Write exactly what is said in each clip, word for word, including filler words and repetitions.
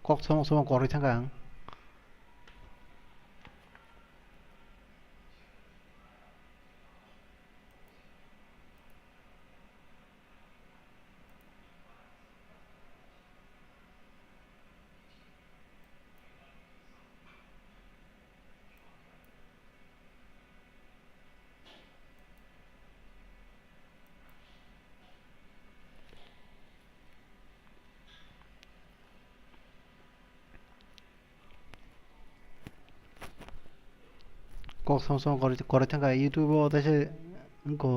Kok samung samung korwi thangkha ang. Kok song song kori, kori thangkha YouTube o taisa wngkha,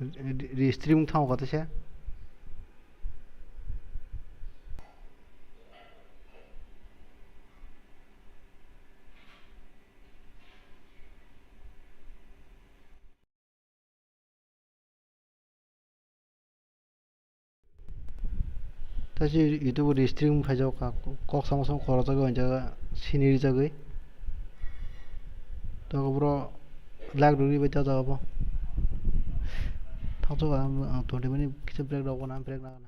re-, restream thango kha taisa. Taisi YouTube restream phaijak, kok samo samo korojagwi, o jaga sini rijagwi. Tabuk bro like rwgwi bai ta jaga bo. Thangchuk ang, ang twenty minute kisa break rok, break nang.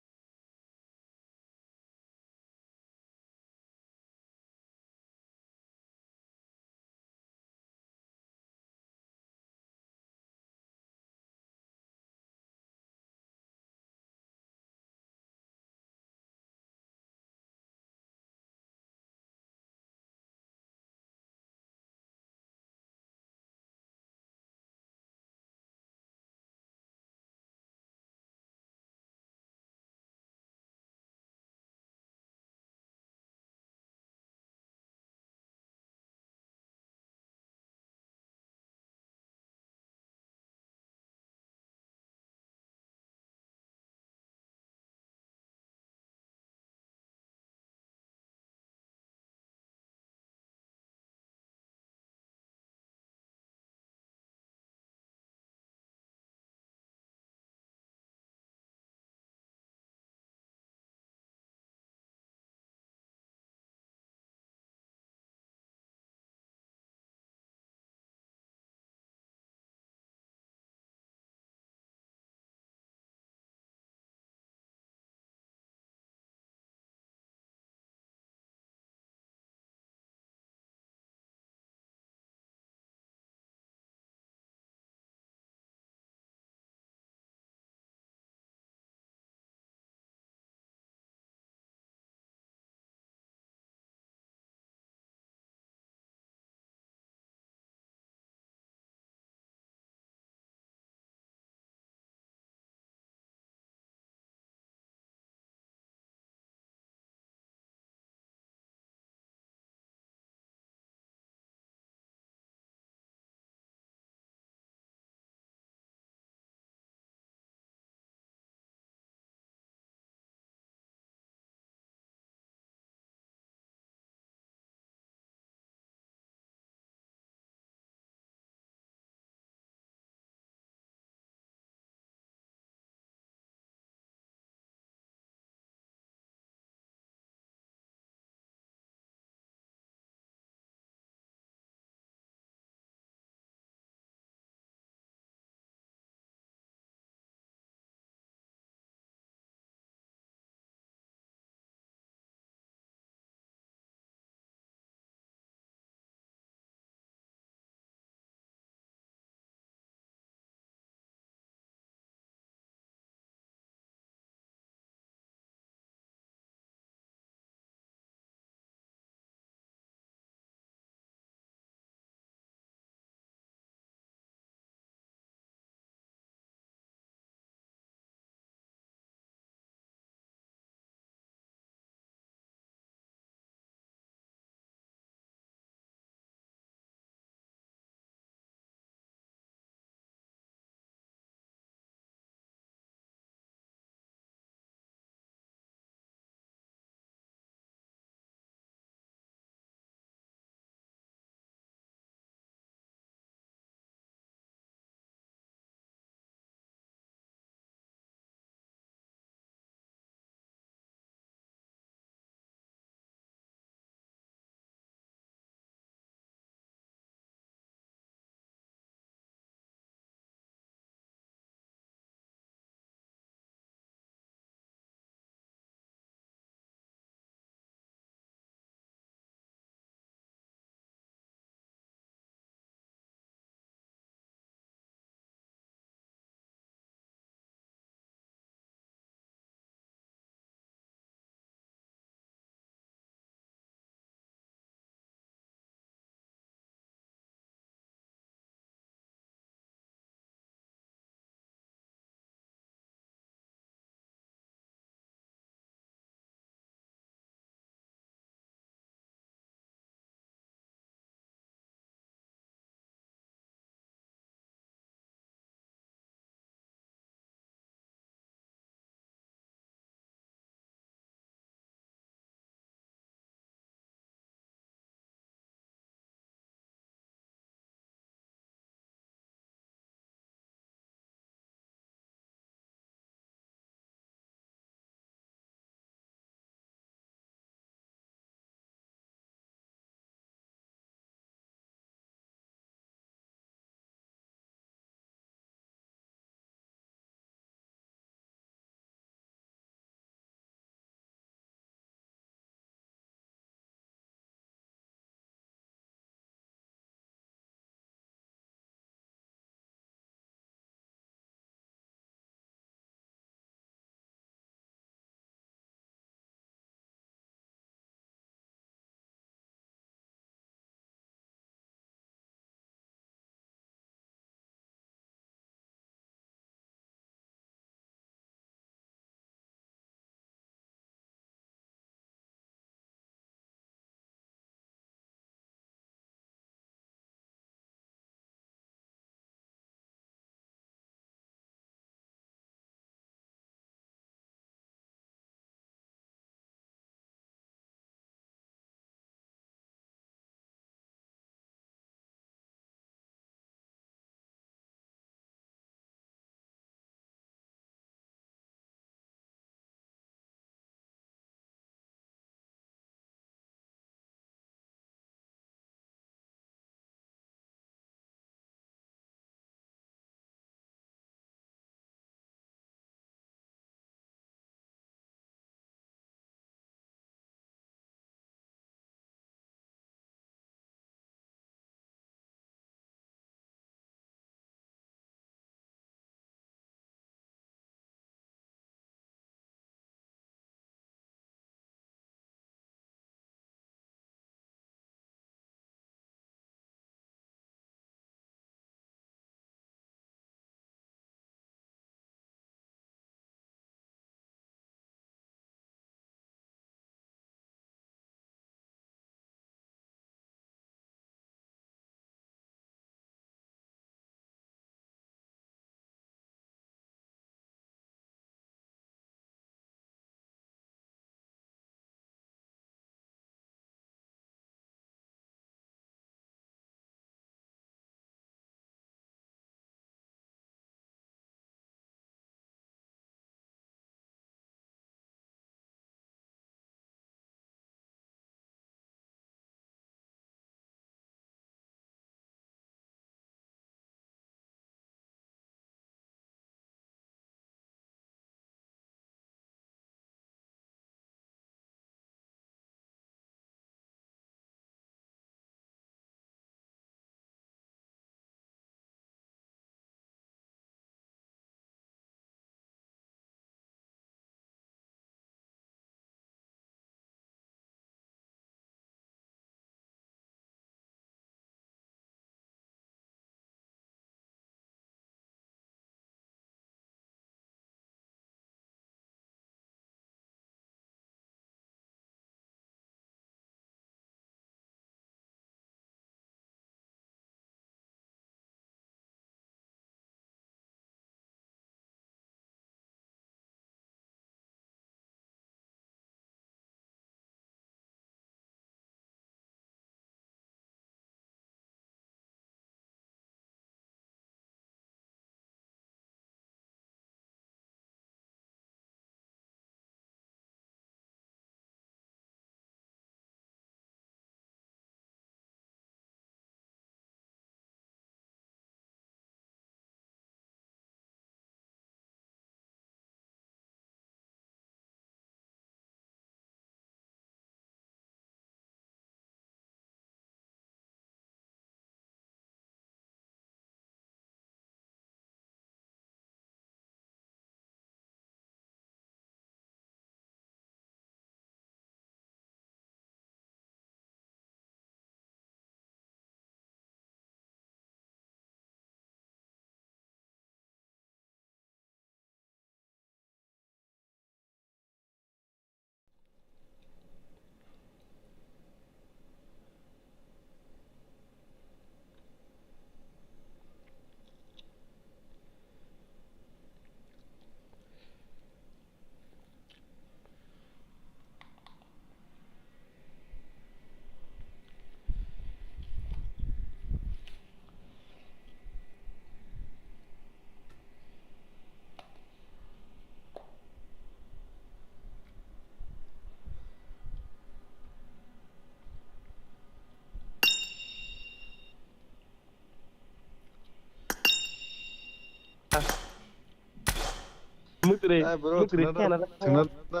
Mukri, ah, bro, mukri thungna da, khana da. Thungna da.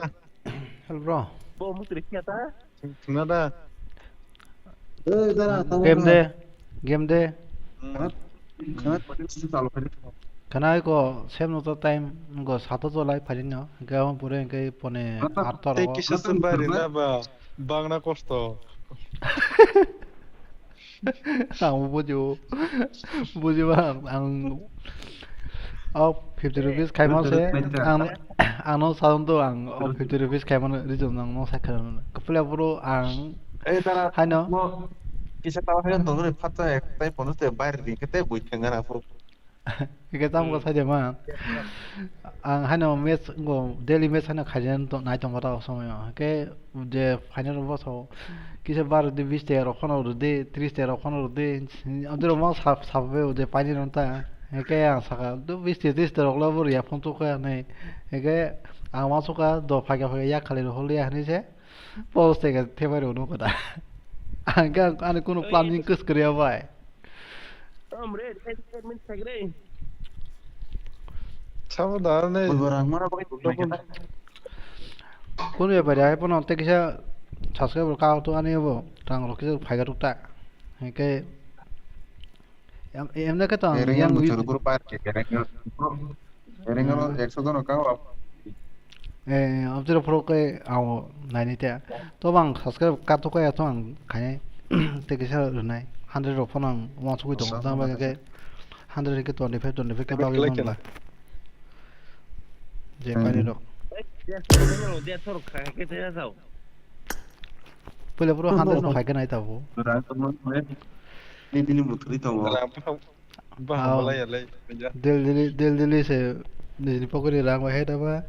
Hel bro. Bo mukri khana da. Thung-, thungna da. Ei, dara, tamo game da. De. Game de. Hmm. Khana, khana, khana, khana, khana. Khana ko sem no to time go sato to lai phali no. Ga pore ke pone khana, ato tei ro. Kisa sum bari na ba. Bangna kosto. Ang bo bujibo. Bujiba ang, ang o fifty rupees khaima se, ang, ang no satung to ang o fifty rupees khaima reason ang no sakha. Kapila bro ang. Eh, tara, haino. Mo, kisa tawa haino dogre phatsa ek tai pono te bayar di kete bui thengana phu. Hingke tamo khe saide ma. Ang haino match wngkha, daily match haino khaijani to-, nai tongma ta o somoi o. Hingke je final rok bosao kisa bar di, bis tei rok phano rw di, tris tei rok phano rw di. Abdurrahman sap, sap be je paini rw ta. Hingke ang saka, "Do bis tei tris tei rok le bo riya phone to khe," hinui. Hingke ang uansukha, "Do phaikha phaikha yak khali rw holiya," hinui se. Post tei khe thepai rw nukho da. Ang khe ani kunu planning kwswk kwrwi ya bai. Tom re, ten, ten minutes thagre. Sabo da ne. Kunu ya bai, ai pono tei kisa subscriber ka to ani bo rang rok kisa phaiga rok ta. Hingke em, em na khe to ang Ereng yang muchur wi- guru park ke kereng. Ereng aro ekso jono ka wa. Eh, abjira phoro khe ang naini te. To bang subscribe ka to kaya to ang khainai. Te kisa rwnai. Hundred rok phano ang uansugui tongo. Tamo khe hundred khe twenty five, twenty five khe bagwi mangla. Je paini rok. Pwila phoro hundred no khai khe nai tabo. Ni dini muthuri tongo. Bah, ah, malai ya lai, ya. Del Delhi, Del Delhi se nini pocket ni rang bai hai taba.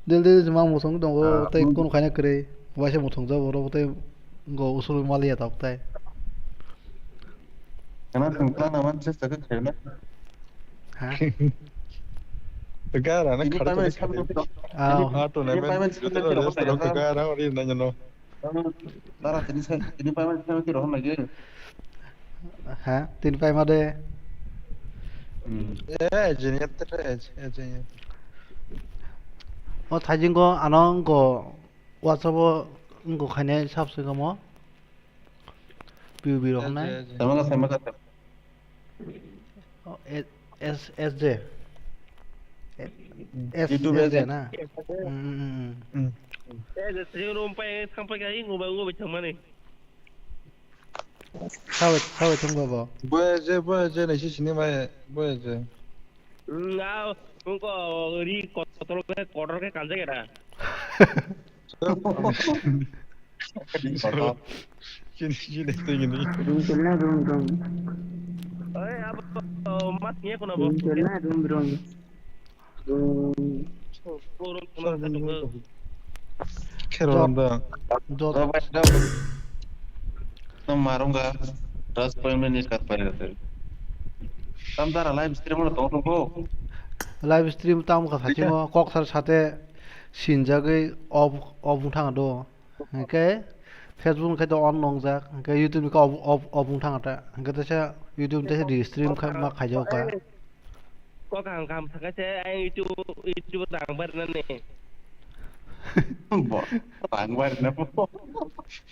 Del Delhi se mang musung tongo, ah, tei hmm. Kono khaina kwrwi. Waisa muthung jabo ro tei go usul mali ya tok tai. Kana thung kana man se chaka khaina. Ha? Gara na kharta. Ah, to na men. Gara ori na no. Dara tini sai, tini paima, tini paima khe rohor lagi. Ha, tini paima de. Hmm. Eh, jini atre, eh, jini. O thaijingo ano go WhatsApp o go khaine sab se gamo. P U B rohor nai. Saima ka, saima ka. Oh, S-, S-, S J. S-, YouTube S J S J. Na? Mm, mm, mm, mm. Mm. Eh, je tejeng room pai thang pai kai, ngo bai, ngo bai thang mani. Sawe, sawe thang ba bo. Boy je, boy je, nai si sini mai, boy je. Mm, ah, ngo ri kotor ke, kotor ke kanja kera. Chini, chini, chini. Room chelna, room, room. Oye, abo, mas niya kono abo. Room chelna, room, room. Room. Room, room, room. Khero anda. Dot. No marunga. Das point ni kar pai ate. Tam dara live stream no tong tong ko. Live stream tam ka sachimo kok sar sate sinjagwi off, off wng thang do. Hingke Facebook ni khe to on nongjak, hingke YouTube ni khe off, off, off wng thang ta. Hingke teisa YouTube ni teisa restream kha ma khaijak kha. Kok kaham kaham sakha se, ang YouTube, YouTube rang bar nani. Bo, rang bar na bo.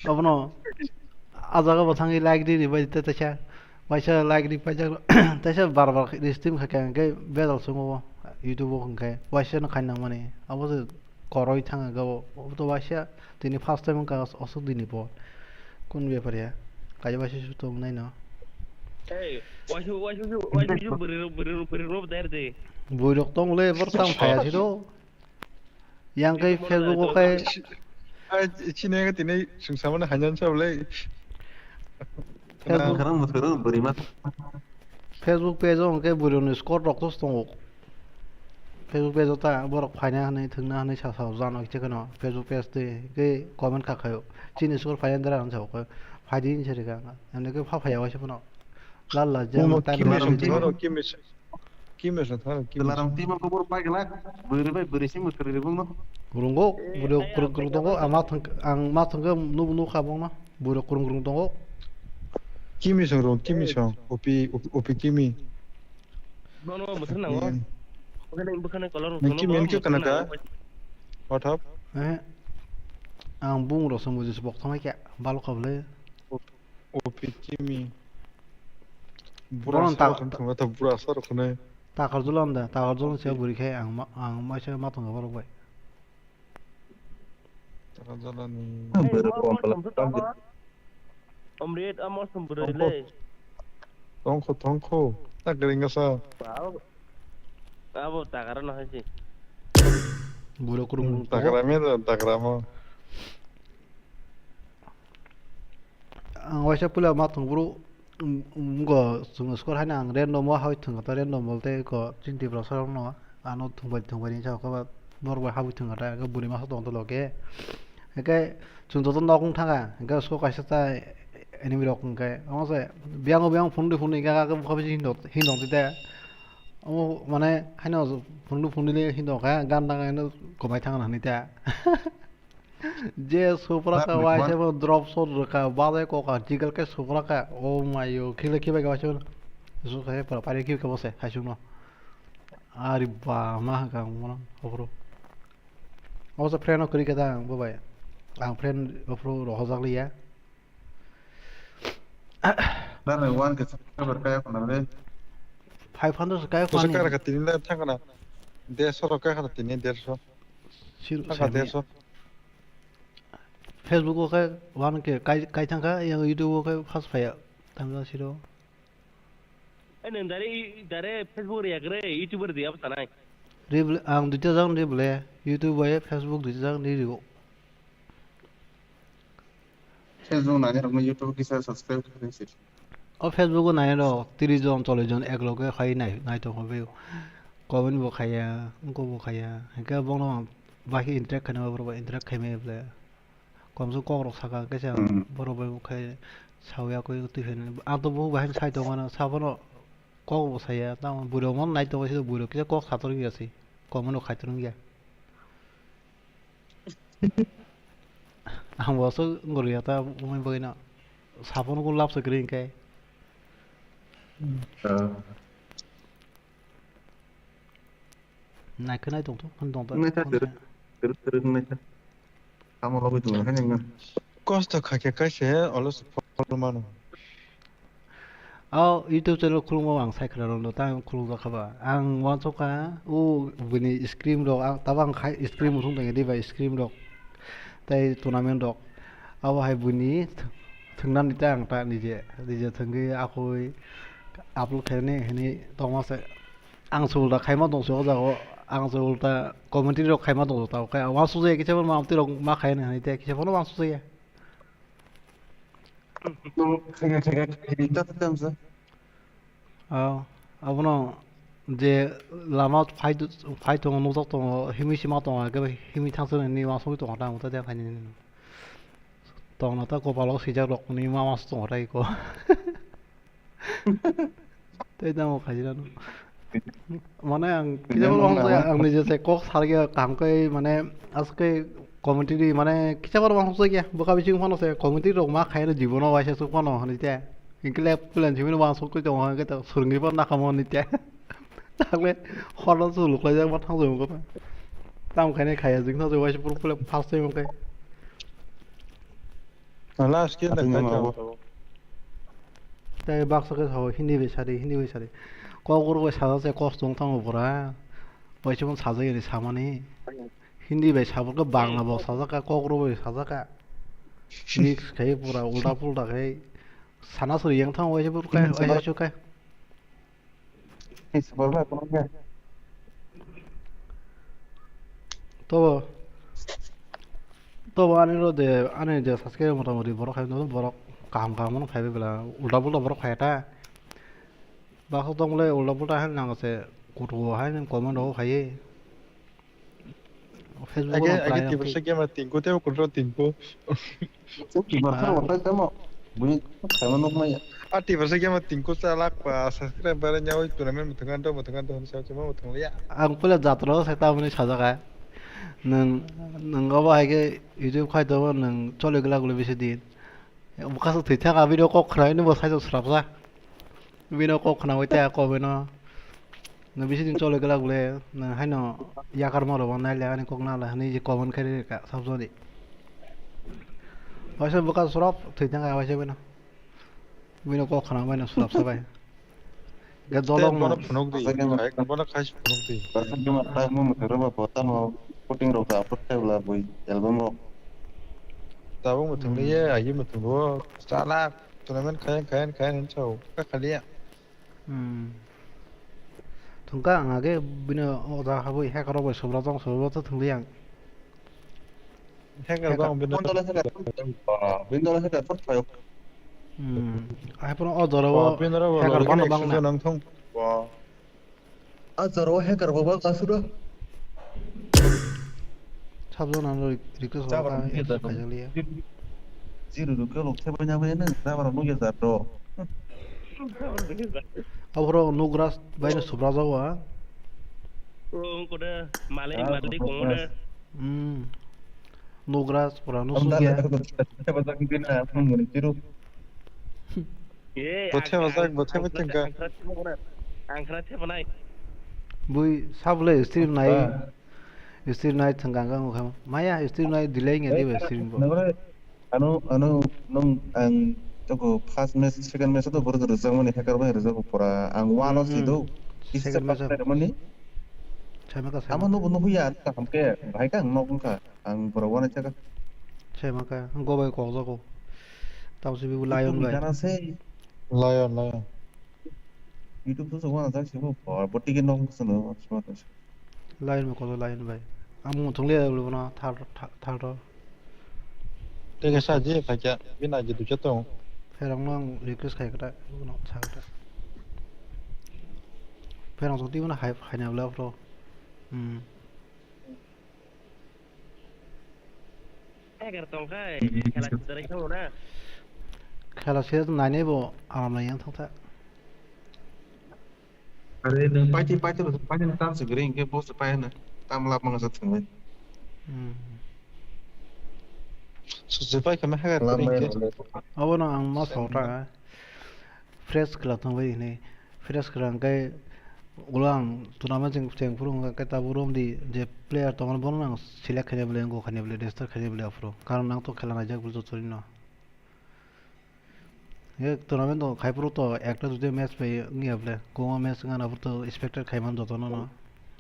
Abono, a jaga bo thangwi like di, di bai te teisa. Waisa like di paijak, teisa bar bar restream kha khe hingke bejal sungo YouTube o hingke waisa no khaina nangmani. Abo se koroi thang ga bo, obo to waisa tini first time wngkha os-, osuk dini bo. Kun bepar ya? Kaisa waisa su tong nai no. Hey, waisa, waisa, waisa, waisa, bwrwi rok, bwrwi rok, bwrwi rok der de. Bwrwi rok tong le, bor tam phaya si do. Yang kai Facebook o kai. Ai, chini ga tini sung samani hanyan sa le. Facebook. Karang muthuru bwrwi ma. Facebook page o hwnkhe bwrwini score rok tongo. Facebook page o ta borok phaina hwnwi thwngna hwnwi sa sa jano khe kheno Facebook page twi hwnkhe comment kha khaio. Chini score phaina dara hwnwi sa khaio. Phaidi hinwi sa rikha ang. Emni khe pha phaiya waisa phano. Lal lajja Omo time kimi rok song tharo, kimi song, kimi song tharo, kimi song. Dilaram twi ma kubur pai gana. Bwrwi bai bwrwi simi kwrwi rwgwngno. Rwngo, bwrwi kwrwng kwrwng tongo. Ang ma thang, ang ma thangkhe nubo nukha bongno. Bwrwi kwrwng kwrwng tongo. Kimi song rwng, kimi song. Opi, opi, opi kimi. Bono mwthang nango. Hmm. Bwkhani, bwkhani kolor rok. Nang chini main khe kana ka? What up? Eh, ang bung rok se mujis bok thamai khe balo kha bwle. O, O P chini. Bura bono sa ta-, rok thangma ta bura sa rok khne. Takar julan da, takar julan se buri khe ang ma, ang mai se ma tong borok bai. Takar julan ni. Hey, buru wa, wa, wa, wa. Amrit, amo sum buru le. Tongkho, tongkho. Tak ring sa. Wow. Abo takara no hai si. Buro kurum. Hmm, takara me da, takara mo. Ang waisa pula ma thung buru, um, um, go sung score hai na ang random wa hai thung ta random bolte go chinti bro sarong no ano thung bai thung bai ni sa ko ba bor bai habui thung ta ga buri ma sa tong to loge. Hingke chwng joto nok wng thang kha, hingke soko kaisa ta enemy rok hingke, omo se biyang o biyang phunui phunui hingke, hingke bokha bisi hindong, hindong twi te. Omo mane haino phunui phunui le hindong kha, gan nang haino komai thang nang hinui ta. Je supra kha, waisa bo drop shot rwkha, bazai kokha, jigal khe supra kha, oh my o, khile khibai kha waisa bo. Su khe pura pari khibai kha bo se, haisung no. Ari ba, ma hwnkha ang bono, ophuru. Obo se friend no kwrwi khe ta ang bo bai. Ang friend ophuru rohorjak liya. Nang ni one khe subscriber kaya khna le. Five hundred kaya khna. Kara kha tini le thang khna. Dersho rok kaya khna tini dersho. Sir, thang kha sir. Dersho. Facebook o khe one khe kai, kai thang kha, yang YouTube o khe first phaiya. Tamjak siro. Eh, nwng direct, direct Facebook riya kre, YouTube riya bwsa nai. Ribl-, ang duita jang ribole, YouTube bai Facebook duita jang ri rio. Facebook nai rok no YouTube kisa subscribe kharing se. O Facebook o nai rok tris jon, chollish jon ek loge khai nai, nai tong kha beo. Comment bo khaiya, wngkok bo khaiya, hingke bono bahai interact khaina borok bai interact khaimaya bole. Komso kok rok saka khe se ang Hmm. borok bai bo khai sawi ya koi twi phainani. Ang to bo bahai sai tongo ano, sabono kok bo saya, tamo bwrwi rok nai tongo se bwrwi rok kisa kok sator ya se, comment rok khaitor wngya. Ang bo aswk wngwi rwya ta, wngwi bagwino sabono bo lab se kwrwi hwnkhe. Ah. Naikhe nai tongthok, phone tongthok, Naikha phone kwrwk, se. Kwrwk, kwrwk naikha. Tamo logwi tongkha nang. Kosto khaikhe kaisa he, olo se phone mano. O YouTube channel khulumma ang sai khna rwno, tang khulumjak kha ba. Ang uansukha, o bini screen rok, ang, tabo ang khai screen bo thung tong di bai screen rok. Tei tournament rok. Abo hai buini th-, thwngnani ta ang ta nije, nije thwngwi akhoi upload khainani hinwi tongma se. Ang se ulta khaima tongse o jaga o, ang se ulta commentary rok khaima tongse tao khe uansukjaya kisa phano ma amtwi rok ma khainani hinwi tei kisa phano uansukjaya. Khaikha, khaikha, khaikha, ta, ta, ta, ta. Ah, abono je lama phai, phai tongo, nukjak tongo, himwi sima tongo, himwi thangsa nini uansugwi tongo ta, ang ta khainani. Tongna ta kopalo swijak rokni ma uansuk tongo ta iko. Tei tamo khairano. Mane ang kisa Nang boro nang uansuk nama? Ang nije se kok sargya kaham khe mane aske commentary mane kisa boro uansuk ya bwkha bising phano se commentary rok ma khaino jibono waisa suk phano hinwi te. Hinkhe le plan simi uansuk khe tongo hinkhe to swrwngwi phano nakha mo hinwi te. Takle horno suluk laijak ma thang jong khe. Tam khainai khaya jing thang jong waisa pura pura first time khe. Last ke Atwng tak no tak abo. Tei baksa khe sao Hindi bai sadi, Hindi bai sadi. Kok rok bai sajak se kok tong thango pura. Bai se sajak ni samani. Hindi bai sabo khe Bangla bo sajak kha, kok rok bai sajak kha. Mix khai pura ulta pulta khai. Sana suri yang thango bai se pura khai, bai se khai. Tobo, tobo ani ro de, ani de subscriber motamoti borok hai no borok kaham kaham no phaibai bela ulta pulta borok phai ta. Baksa tong le ulta pulta hai nang se kutu hai nang comment rok phai. Facebook Age, no age apply tiprasa khe ma tingko tei ukulrok tingko. Tiprasa rok tei tamo. Bui khaima nuk maya. A tiprasa khe ma tingko chalak pa subscriber nya oi tournament muthungan do muthungan do hwnwi sa chuma muthung ya. Ang pula jatra se tamni sajaka. Nang nang abo hai khe YouTube khai do nang chole gla gula bisi din. Bwkha se thwi thaka bini kok khna hwnwi bo saichung srapsa. Bini kok khna bai tei kok bino. No bisi din chole glak le, no haino yakar moro bo nai le ani kok na le hani je comment khe rika sabjoni. Waisa buka surap thwi thang waisa bino. Bino kok khana baino surap sabai. Ga dolong bono no. Phunuk di, bono khai phunuk di. Barkha juma ta mo mo thero ba bota mo puting rok ta put thebla bui album rok. Tabuk muthung le ye, ayi muthung bo. Chala, tournament khayan, khayan, khayan, hin chau. Ka khali ya. Hmm. Thungka ang age bini oja habwi hacker rok bai subra tong subra to thungli ang. Hacker bang bini. Bini dole hacker put phayo. Hmm. Ai pun o jora o hacker bang bang na. Nang thung. A jora o hacker bo bang asura. Sabjona no request rok khaijak liya. Zero rok khe lok thebwi na bai nang, na bara nugya jat rok. Aboro nugras bai no subra jago a. Bro, ungko de, malik madri kongo de. Hmm. Nugras pura no sugya. Theba jak ni na, phone gani zero. Bo theba jak, bo theba tingka. Ang khana theba nai. Bui sabule stream nai. Stream nai thang gang gang kha. Maya stream nai delay nge diba stream bo. Ano, ano, nung ang toko first match, second match to boro rwjak mani hacker bai rwjak pura ang one o si do. Second match mani. Chama ka. Ama nubu nubu ya ta kam ke, bahai ka ang nok ka. Ang borok wana chaka. Chema ka, go bai kok jago. Tamo se bibu Lion bai. Lion, Lion. YouTube to wana jak se bo, bo tiki nok se no. Lion bai kok jago, Lion bai. Amo thong le lu na thar thar ro. Teke sa je khaja, bina je duja tong. Pherang no ang request khai kata, no sa kata. Pherang jong twi mano hai, hai na bla bro. Hmm. Egar tongkha, khela sijak tongna. Khela se nainai bo aram lai yang thangtha. Are nung paiti paiti ro paiti tam se gring ke boss pai na tam lap mang sa thangwi. Hmm. Sujai pai kama hagar ring ke. Abo no ang ma sa ta. Fresh khela thangwi hinwi. Fresh khela hwnkhe ulo ang tournament cheng, cheng phuru hwnkhe tabuk romdi je player tongmani bono ang select khaina bwle, wngkha khaina bwle, register khaina bwle aphuru. Karon ang to khela naijak bwle jotono. Ye tournament to khai phuru to ekta duita match bai wngya bwle, kwbangma match wngya aphuru to expected khaimano jotono no.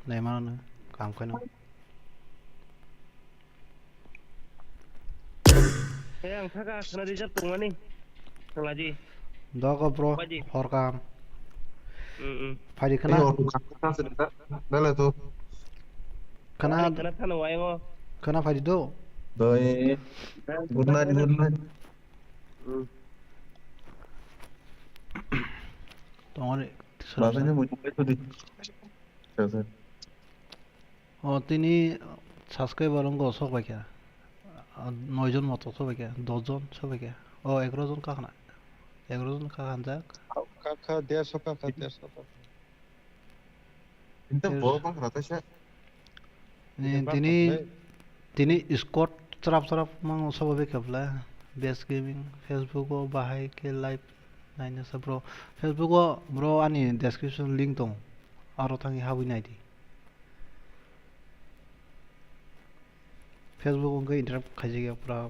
Naimano no, kaham khaino. Hey, ang thaka khna rijak tongmani. Thanglaji. Dogo bro, Baji. Hor kaham. Mm, mm. Phari khna. Hey, hor kaham. Dale to. Khna. Khna thano wayango. Khna phari do. Doi. Good night, good night. Mm. Tongori. Bazai ni muitu kaitu di. Sir, sir. O, tini subscriber wngkha sok bai kha. O, noi jon moto sok bai kha, dos jon sok bai kha. O, egaroh jon kha khna. Egaroh jon kha khanjak. Kha, kha, derso kha, kha, derso kha. Inta derso. Bo bang rata sa. Ni, tini, tini squad cherap cherap mang sok bai kha bla. Best Gaming, Facebook o bahai khe live naina sa bro. Facebook o bro ani description link tong. Aro thangwi habwi naidi. Facebook wngkhe interrupt khaijakya pura,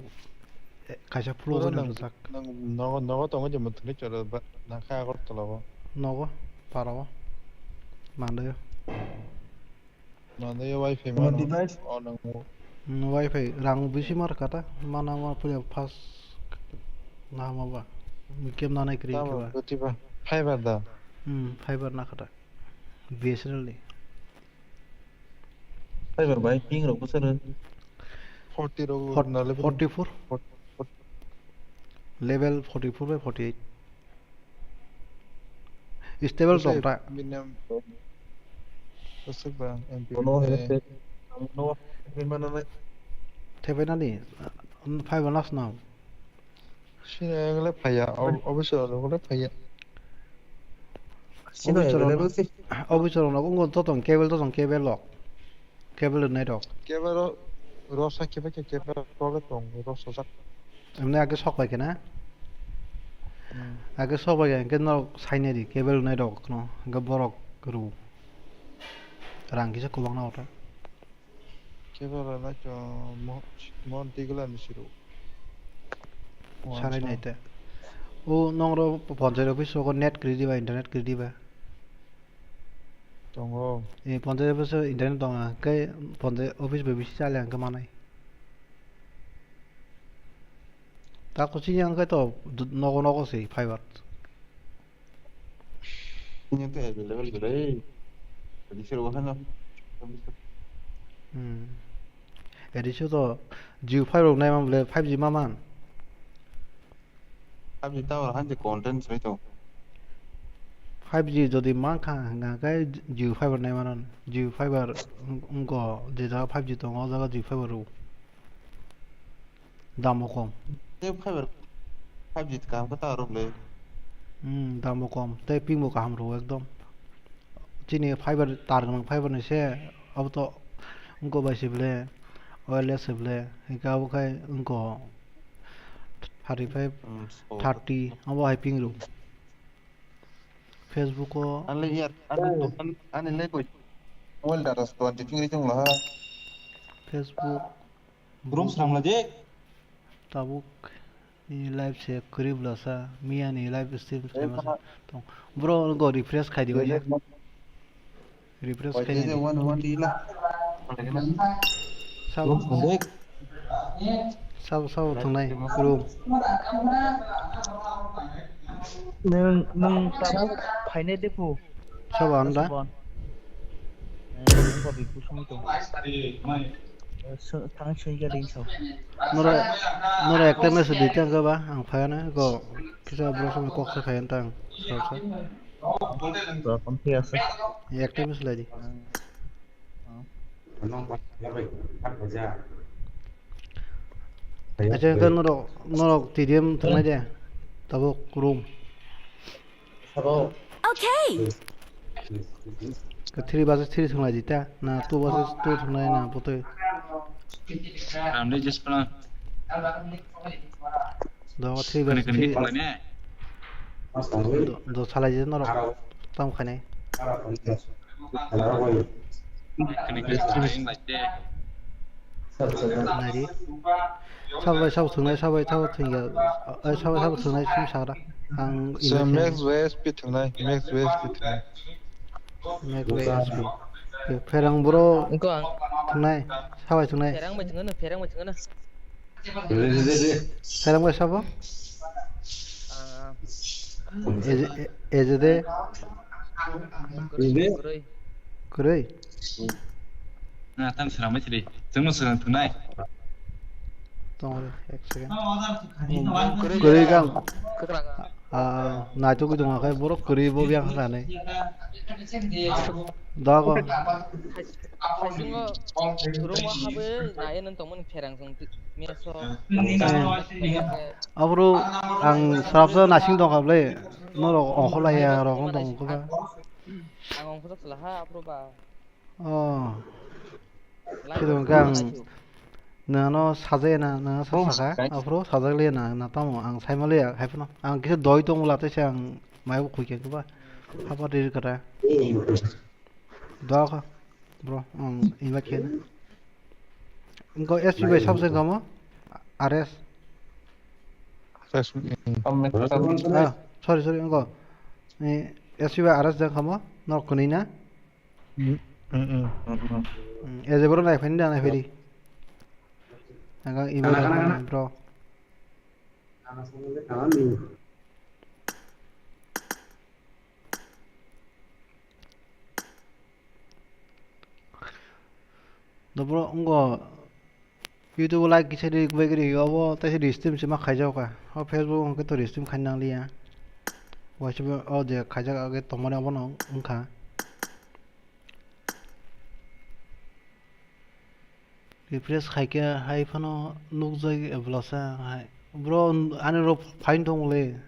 eh, kaisa flow. Pura jani nang, rwjak. Nang nogo, nogo tongo je mwthangwi chwla ba, nang kha Agartala o. Nogo, para o. Mandaio. Mandaio wifi mano. Device? O nang o. Hmm, wifi rang bisi mar kata, mana ma puya fast na ma ba. Kem na nai kri. Tamo kiba. Bwtwi ba. Fiber da. Hmm, fiber na kata. B S N L ni. Fiber bai ping rok bwswk rw? Forty rok. Fort-, na level forty-four. Fort-, fort-, level forty-four bai forty-eight. Stable bwswk tong ta. Bini bwswk ba M P. Bono eh. Headset, bono headset mananai. Thepai nani, fiber nas na. Sini ang le phaiya, ob-, obviously ang le phaiya. Sino obviously available si. Obviously ang le, joto cable, joto cable lo. Cable rwnai rok. Cable ro, rosa kiba khe cable problem tong, rosa jak. Emne age sok bai khe na? Hmm. Age sok bai khe, hwnkhe norok sainai di, cable rwnai rok no, hwnkhe borok rw. Rang kisa kwbangna oto. Kebo rwlai to mo-, mo digla ni siru. Sanai nai te. O nongro panchayat office rogo net kwrwi diba, internet kwrwi diba? Tongo. E, panchayat office o internet tongo, hwnkhe panchayat office bai bisi chale hwnkhe manai. Ta kuching ya hwnkhe to d-, nogo nogo se fiber. Ini tuh available gila, eh. Tadi suruh kan. Hmm. Edi sio to Jio fiber rok nai man bole five G ma man. Five G tower han je content sai to. Five G jodi man kha hwnga khe Jio fiber nai manon. Jio fiber wng-, wngko je jaga five G tongo o jaga Jio fiber rw. Damo kom. Tei fiber five G kaham khe ta rw le. Hmm, damo kom. Tei ping bo kaham rw ekdom. Chini fiber tar gwnang fiber ni se abo to wngko bai se bole wireless se bole. Hingke abo khai wngko thirty five, hmm, so thirty abo hai ping rw. Facebook o. Ani le yar, ani, ani le koi. Mobile data twenty ping ri tong la ha. Facebook. Room sram la je. Tabuk ni live se kwrwi bwlasa, miya ni live stream khaima sa tong. Bro, go refresh khai di, oya. Refresh khai di. Sabo, sabo, sabo thwngnai, room. Nwng, nwng tabuk phainai de phu. Sabo ano da? Sabo ano. Eh, wngkha bhi kusung tong. Eh, so, thang soi ja ding sao. Nora, nora ekta message di tang ba, ang phayana, go, kisa bro sama kok sa phayan tang, sao sa. Welcome, ঠিক আছে. Ekta message lai di. Acha, hwnkhe norok, norok T D M thwngnai de? Tabuk room. Okay. Ka three versus three thwnglai di ta? Na two versus two thwngnai na bwtwi? Round just plan. Do three versus three. Do, do salai di norok. Tam khainai. Nari. Sabai sabo thwngnai, sabai sabo thwngya. Ai, sabai sabo thwngnai simi sagra. Ang se Max S P thwngnai, Max S P thwngnai. Max S P. Pherang bro. Wngkha ang. Thwngnai, sabai thwngnai. Pherang bai thwngnai, pherang bai thwngnai. Pherang bai sabo? Ah. Eje, e-, eje de. Kwrwi, kwrwi. Kwrwi? Na, tam swnam bai sidi. Chwngno swrang thwngnai. Tong re, ek second. Kwrwi. Kwrwi kang. Kwrwi kang. Ah, naitukgwi tongkha khe borok kwrwi bo biyang kha nai. Dogo. Haisungo room o habwi nai nang tongmani pherang chwng mess o. Aphuru ang swrapsa naising tongkha bwle, norok ongkholaiya rok wng tong khe ba. Ang ongkhorok chwla ha aphuru ba. Oh. Khe tong khe ang nwngno sajagya na, nwngno sajagkha, aphuru sajaglia na, na tamo ang saimaliya, hai phano. Ang kisa doi tongo bwla, teisa ang maibo khuikha khe ba. Hapar riri kata. Doa kha, bro, ang invite khe na. Wngkha S P bai sabo se wngkha mo? R S. Ah, sorry, sorry, wngkha. Eh, S P bai R S wngkha mo? Norok kwnwi na? Mm, mm, mm. Mm, ejeboro naiphani da, naiphai di. Ang imo bro. Dobro, wngkha. YouTube o like kisa ri, bai ri, obo teisa restream se ma khaijak kha. O Facebook hwnkhe to restream khaina nangliya. Waisa o je khaijak age tongmani obono wngkha. Refresh khaikhe hai phano nukjagwi bwlasa hai. Bro, ani rok fine tongmole.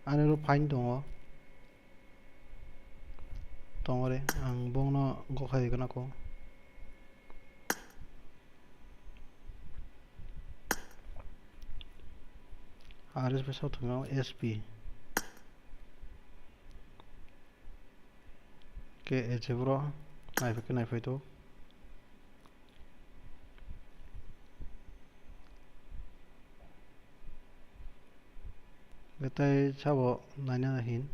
Ani rok fine tongo. Tongore, ang bongno gokhai gana ko. R S bai sabo thwngmani S P. Ke, e, je bro, naiphai khe naiphai to. Betai sabo naina hin.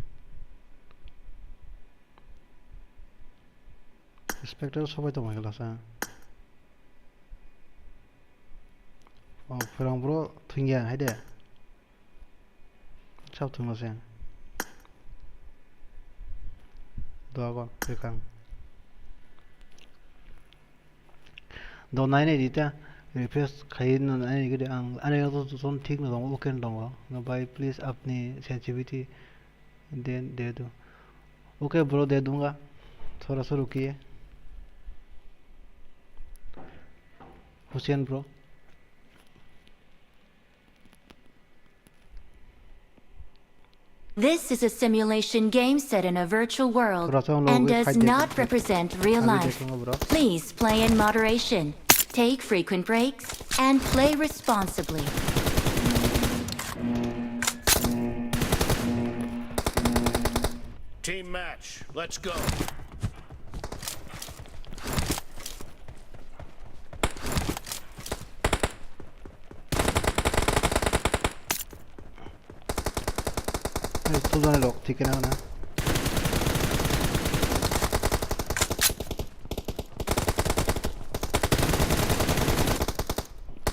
Spectre sobai tongma khe lasa. O, phwrang bro thwngya hai de. Sab thwngma se. Doago, kwkhwrang. Do nai nai di ta, refresh khai no nai nai gidi ang, ani to son thik no tongo, okay no tongo. No bhai, please apni sensitivity de, de do. Okay bro, de dunga. Thora sa rukiye. Hussein bro. This is a simulation game set in a virtual world and does not represent real life. Please play in moderation, take frequent breaks, and play responsibly. Team match, let's go. Ai, tu jani rok thik khe nang na.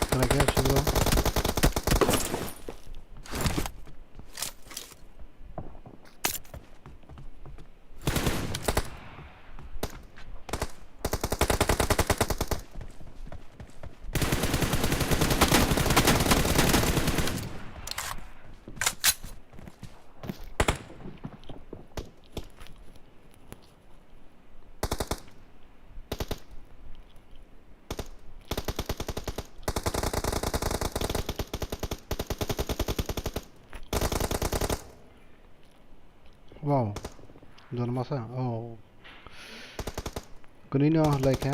Kala khe asuk rok. Wow. Jon masa. Oh. Kuni no lai kha.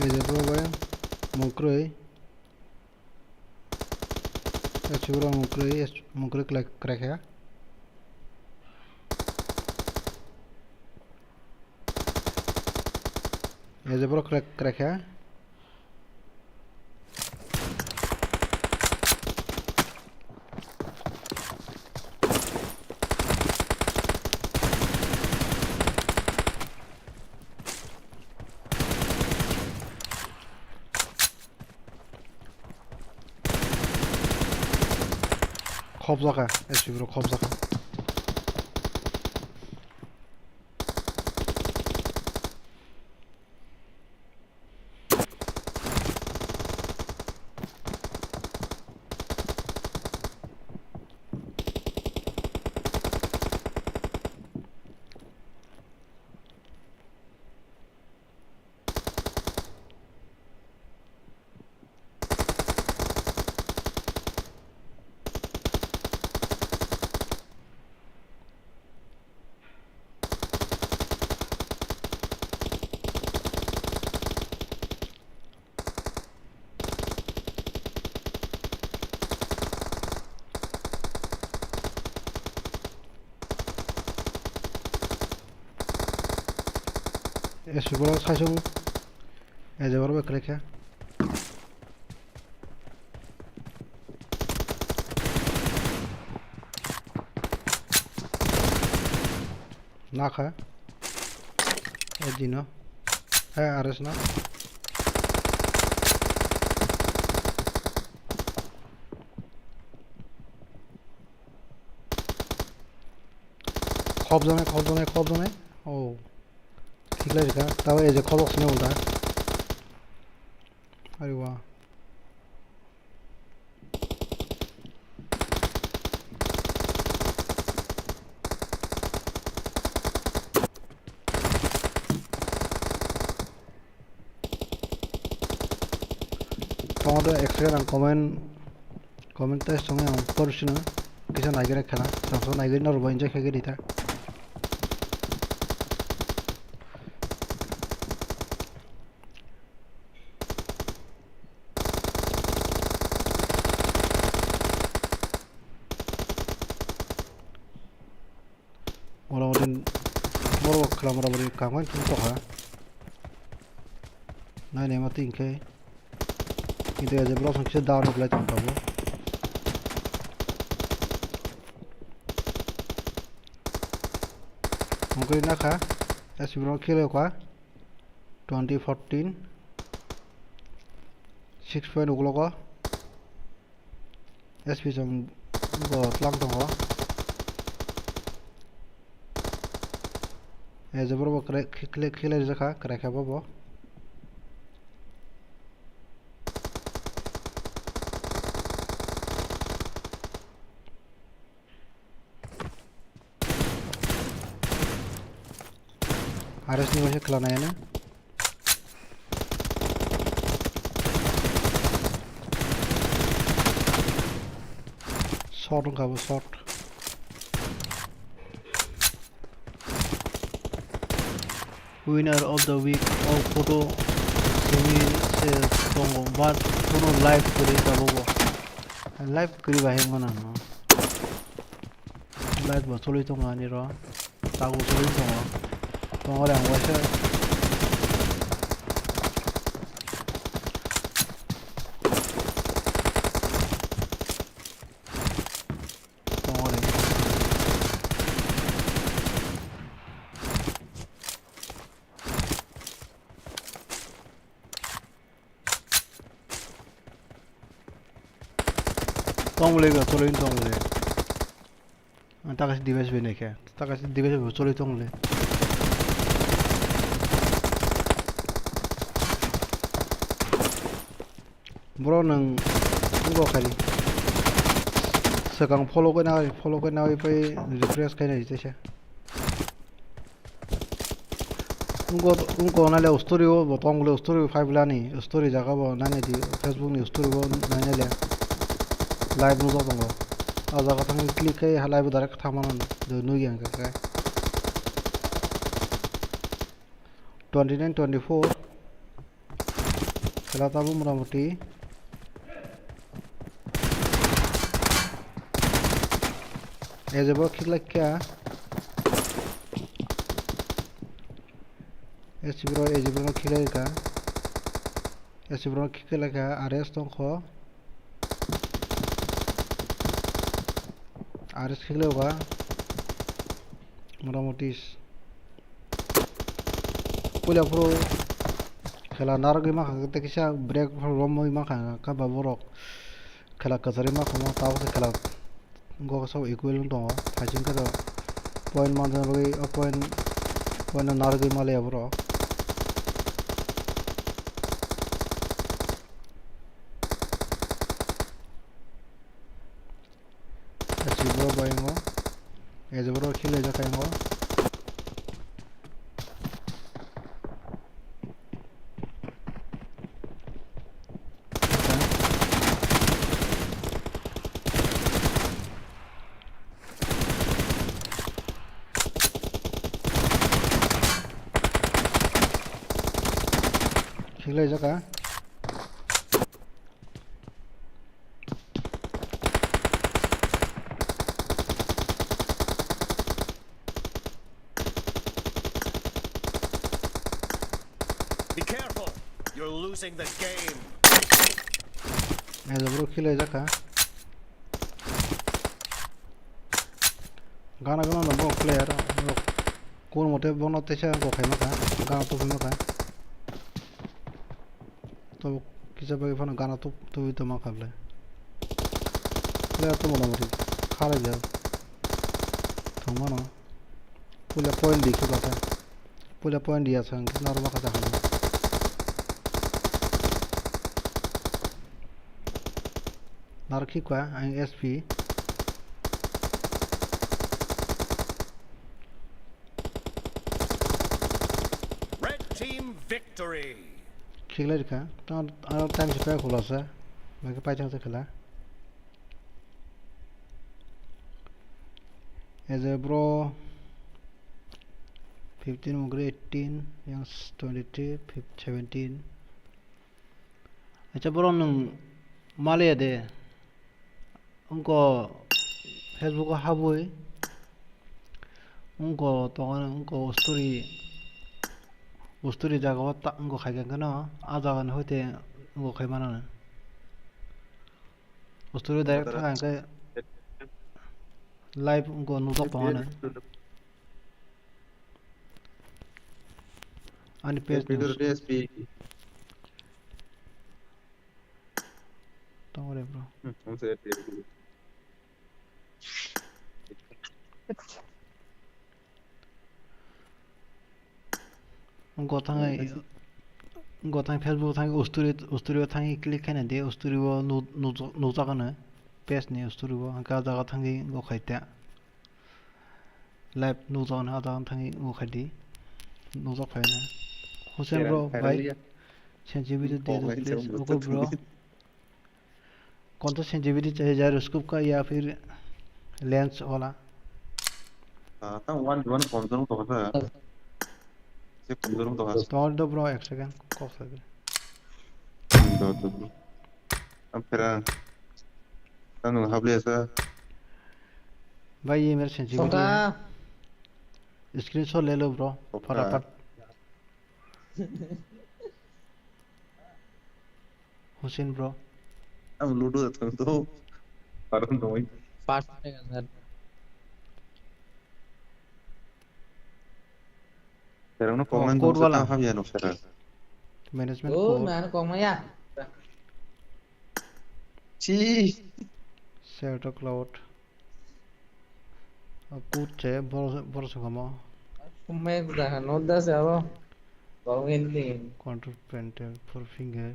Ei je bro bai. Mukroi. Ei je bro mukroi, mukroi krai kha. Ei je bro krai kha. Khobjaka, S P bro khobjaka. S P bro saisung. Eje bro bai kwlai kha. Nakha. E dino. He ares na. Khobjaknai, khobjaknai, khobjaknai. Oh. Thiklai rikha. Tabo eje khobok sini ulta. Ari wa. Tongdo extra ang comment, comment test songwi ang porsino kisa naigwrwi khela, songso naigwrwi norbo enjoy khaigwrwi ta. Kamra bari kamai tong tokha. Nai nai mati hinkhe. Kintu as a bro song kisa down apply tong tabo. Mungkri nakha. As bro khele kha. Twenty fourteen. Six point uklogo. S P chwng bo tlang tongo. E je borok bo kre-, khe-, khe-, khelai rijak kha, kwrai kha bo bo. R S ni waisa khwlana yana. Shot wngkha bo, shot. Winner of the week o photo simi se tongo, but kuno live kwrwi tabukbo. Live kwrwi bahai wngmano. Live bo choli tongo ani ro. Tago choli tongo. Tongo re ang waisa. Tongo re. Tong le ga, tolo in tong le. Ang ta kaisa device bai naikhe. Ta kaisa device bai choli tong le. Bro, nwng wngkha khai. Swkang follow khe nai, follow khe nai pai refresh khai nai teisa. Wngkha, wngkha naile story o bo tong le, story o five lani story jaga bo nai nai di, Facebook ni story o nai nai le. Live nujak tongo. O jaga thangwi click khai ha live o direct thangmano nugwi ang khe. Twenty nine twenty four. Khela tabuk motamoti. Ejebo khiklai kha. Ejebro, ejebro khiklai kha. Ejebro khiklai kha, R S tongkho. R S khiklai kha. Motamoti. Puila phuru khela narwgwi mankha, tei kisa break romwi mankha, kha ba borok khela kwcharwi mankha, tabuk se khela wngkha, kisa equal wng tongo, phaising khe point manjak bagwi o point, point no narwgwi maliya borok. Ejebro bai wngo. Ejebro khiklai jak kha wngo. Khiklai jak kha. Be careful, you're losing the game. Ejebro khiklai jak kha. Gana gana no bo player, kun mote bono teisa go khai maka, gana to khai maka. To kisa bagwi phano gana to, to, to ma kha ble. Player to motamoti kharwi jak. Thwng mano. Puila point di khe bata. Puila point di aswk hwnkhe narwk kha. Narwk kha ang S P. Red team victory. Khiklai rikha. Tang aro time se pai khulasa. Bai khe paithak se khela. Ejebro fifteen mugre eighteen, yang twenty three, fif-, seventeen. Acha borok nwng maliya de. Wngkha Facebook o habwi Wngkho tongo, wngkho usturi, usturi jaga o ta-, wngkho khaikha kheno, a jaga ni hoite wngkho khai mano. Usturi direct thang khe live wngkho nukjak tongo ano. Ani page ni S P. Tongo re bro. Hmm, ang sa S P. Wngkho thangwi, wngkho thang Facebook thangwi usturi, usturi o thangwi click khaina di, usturi o nu-, nukjak, nukjak ano page ni usturi o, hwnkhe ah jaga thangwi wngkho khai ta. Live nukjak ano ah jaga thangwi wngkho khai di. Nukjak phai ano. Hussein bro, bhai, sensitivity de do please. Okay bro. कौन सा सेंसिटिविटी चाहिए, जाइरोस्कोप का या फिर लेंस वाला? Ah, tang one one komjorong tongkha. Se komjorong tongkha. Tongo do bro, ek second, kok sabi. Do, do, do. Ampera. Tang nung habli asa. भाई, ये मेरा सेंसिटिविटी है। Screenshot ले लो bro, फटाफट। Hussein bro. Ang ludo da thang to. Parang doi. Pass na ka sir. Pero no kong nang code wala. Ham ya no sir. Management code. Oh, man kong ma ya. Chi. Share to cloud. Kut se bor bor songamo. Kumek da no da se abo. Kong hindi. Control panel, four finger,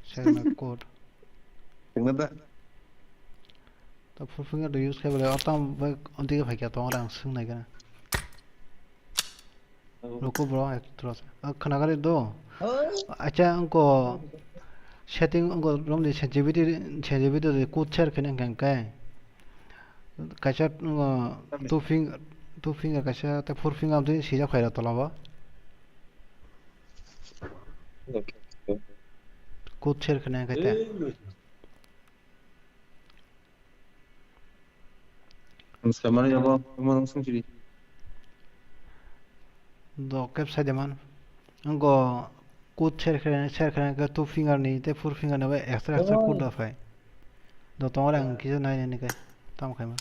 share my code. Tingna da. Ta four finger do use khai bole, otam bai onti ke phai kya tong rang sung nai kana. Ruko bro, ek thora sa. Ah, khana gari do. Acha, angko setting angko rom di sensitivity, sensitivity de code share kene hwnkhe hwnkhe. Kaisa, uh, two finger, two finger kaisa, tei four finger amtwi sijak phaira tola o. Code share kene hwnkhe te. Samani abo, amo nung sung sidi. Do kep sai de man. Angko code share khe, share khe ke two finger ni tei four finger ni bai extra extra code da phai. Do tong ang kisa nai nai ni kai. Tam khai ma.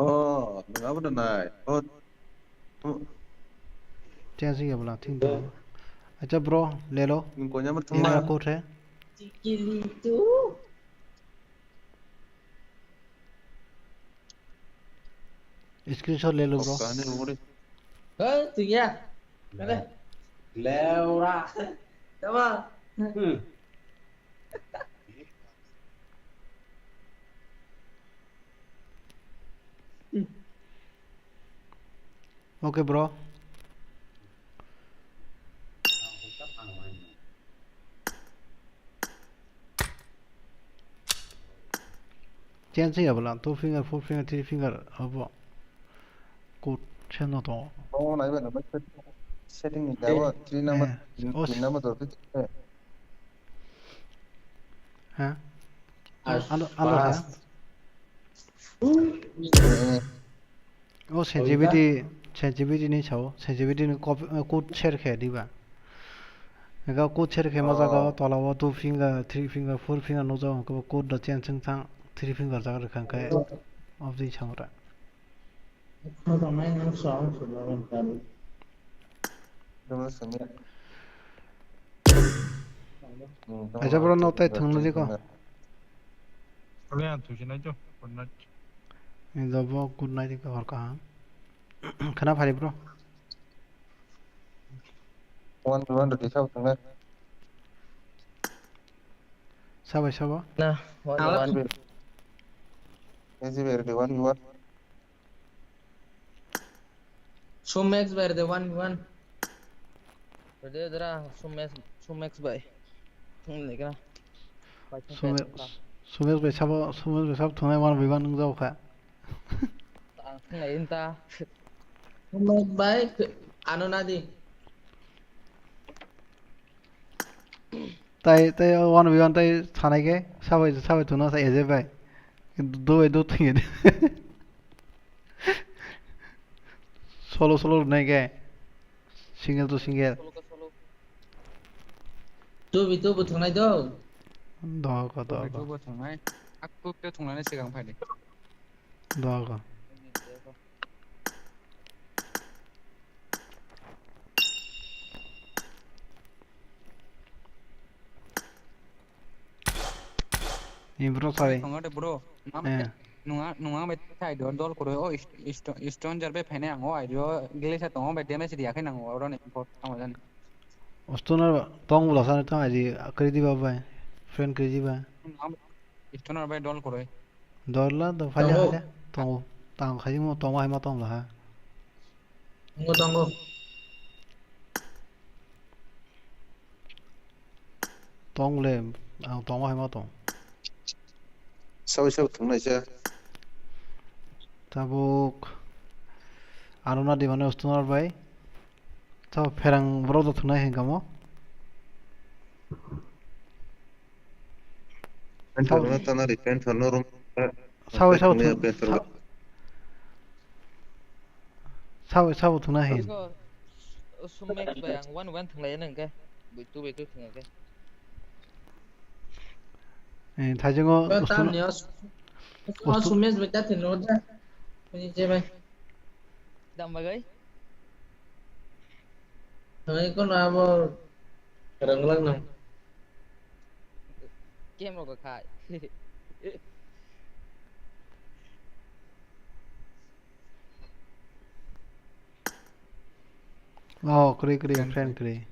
Oh, nung abo da nai. Oh. Change ya bla thing do. Acha bro, le lo. Nung konya ma thang ma. Ina code hai. Screenshot le lo bro. Kani lo re. Hey, tu ya. Kade? Leura. Tama. Hmm. Okay bro. Change ya bla, two finger, four finger, three finger abo. Code se no to. Oh, nai ba na setting ni dawa three number, three number to. Ha? Alo, alo, ha? O sensitivity, sensitivity ni sao, sensitivity ni code share khe diba. Ega code share khe ma jaga o tola o two finger, three finger, four finger no jaga ko code da change thang three finger jaga rwkha khe obdi samra. Acha bro no tai thangna di ko. Ole ang thusi nai jo, good night. Ni jobo good night ko hor kaham. Khana phari bro. One to one to disab thangna. Sabai sabo. Na, one to one. Easy very one to one. Sumex bai rede one v one. Rede dra Sumex, Sumex bai. Thung le kra. Sumex bai sabo, Sumex bai sabo thunai one v one nung jao kha. Ang thung le inta. Sumex bai ano nadi. Tai, tai one v one tai sanai ke, sabai, sabai thuna sa eje bai. Kintu do bai do thing eje. Solo, solo nai ke. Single to single. Solo ka solo. Two v two bo thungnai do. Do ko, do Two v two ko. Bo thungnai. Aku ke thungnai sigang phai de. Do ko. Ni bro, sorry. Tongo de bro. Mam Eh. Nunga, nunga bai thai do dol koro. O ist-, ist-, stranger bai phainai ang o ai do glacier tongo bai damage riya khe nang o oro ni info tamo jani. Stoner tong bula sana tong aji kri diba bai. Friend kri diba. Nunga bai stoner bai dol koro. Dol la do phali Tongo. Phali. Tongo. Tang khai mo tong hai ma tong la ha. Tongo, tongo. Tong le, ang tongma hai ma tong. Sawi sawi thungnai se. Tabuk. Aruna di mane stoner bai. Tabo pherang borok do thungnai hai kamo. Panther no tana ri, panther no rum. Sawi, sawi, thung-, panther sa-, sawi, sawi thungna hin. Iko, o Sumex bai ang one one thunglai nang ke. Bui tu, bui tu thung ke. Eh, thajingo. Ba ustu-, tam ni os-, ustu- Sumex bai ta thin lo da. Ni je bai. Dam bagai? Hai kono abo ranglang nang. Game rok khai. Oh, kri, kri, friend, kri.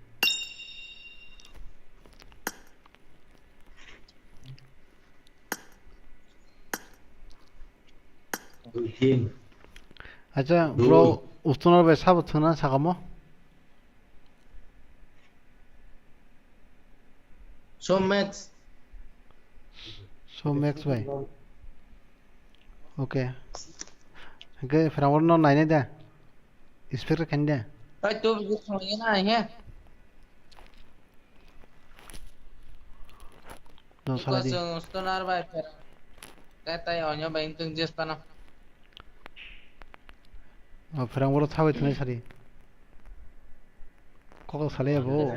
Acha, bro, ustonar bai sabo thwna sakamo? So Max. So Max bai. Okay. Hwnkhe phwrangbo no nainai da? Inspector khainai da? Oi, to bisi thangya na he. No salai di. Chwng stoner bai pher. Katai onyo bai wngtong jes pano. O pherang boro thabai thwnai sari. Kok salai abo.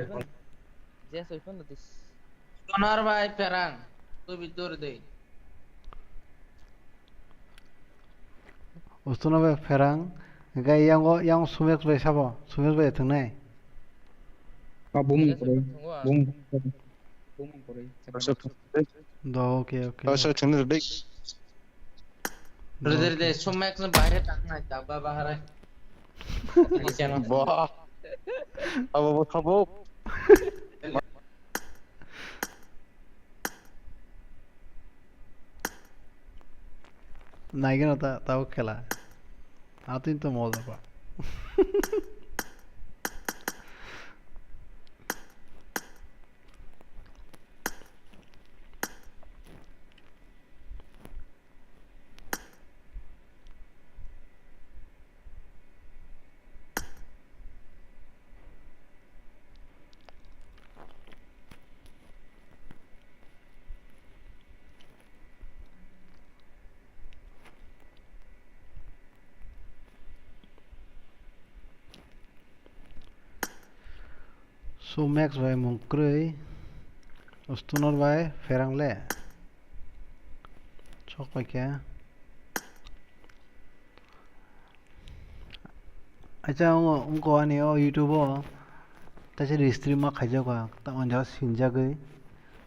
Jes oi pano dis. Stoner bai pherang. Tubi tur de. Ustono bai pherang, hwnkhe yang o, yang Sumex bai sabo, Sumex bai thwngnai. Ah, bumung kwrwi, bumung kwrwi. Bumung kwrwi. Do, okay, okay. Rede, rede, Sumex no bahai thangnai, dabba bahai. Bah. Abo bo tabuk. Naigeno ta, tabo khela. Atwin to moja ba. So Max bai mung kwrwi, Stunner bai pherang le. Sok paikha. Acha, wngo, wngkha ani o YouTube o, taisa restream ma khaijakha, tamo jora sinjagwi,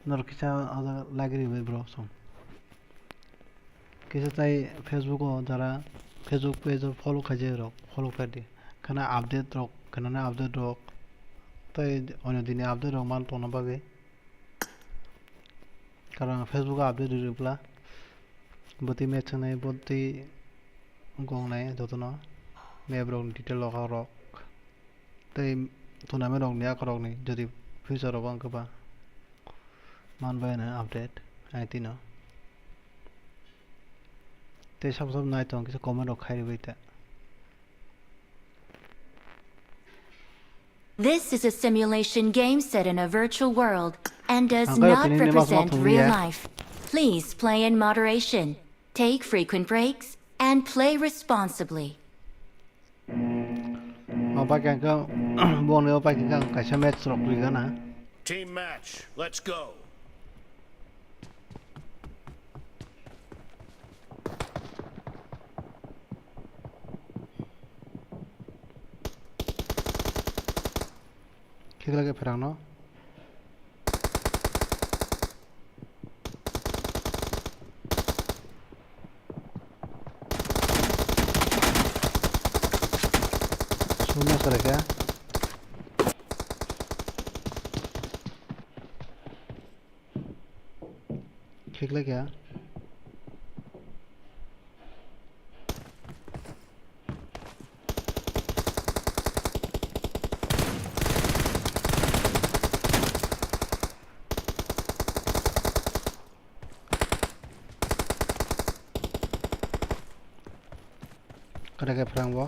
norok kisa o jaga like rwwi bro song. Kisa tai Facebook o jara Facebook page o follow khaijak rok, follow khaidi. Khana update rok, khana update rok, tai onyo dini update rok man tongna bagwi. Karon Facebook o update rwrwkla, bwtwi match wngnai, bwtwi gongnai jotono, map rokni detail rok, rok, tei tournament rokni, akhorokni, jodi future rogo wngkha ba, manbai no update, aitino. Tei sabo sabo nai tong kisa comment rok khai rwbai ta. This is a simulation game set in a virtual world. and does Ang kaya not tini ni mas represent ma thung real ya. Life. Please play in moderation. Take frequent breaks and play responsibly. Opa kaya ka, boni opa kaya ka kaisa match rok riga na. Team match, let's go. Khikla khe pherang no. Sumya sara khe. Khikla khe. Kada khe phrang bo.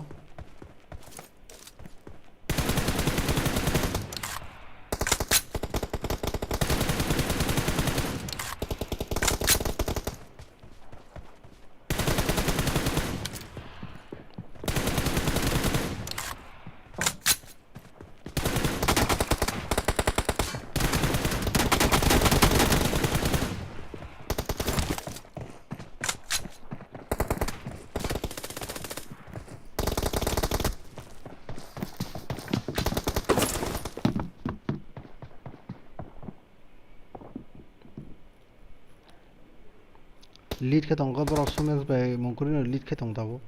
Lead khe tongo borok, Sumesh bai Mungkuri no lead khe tong tabuk.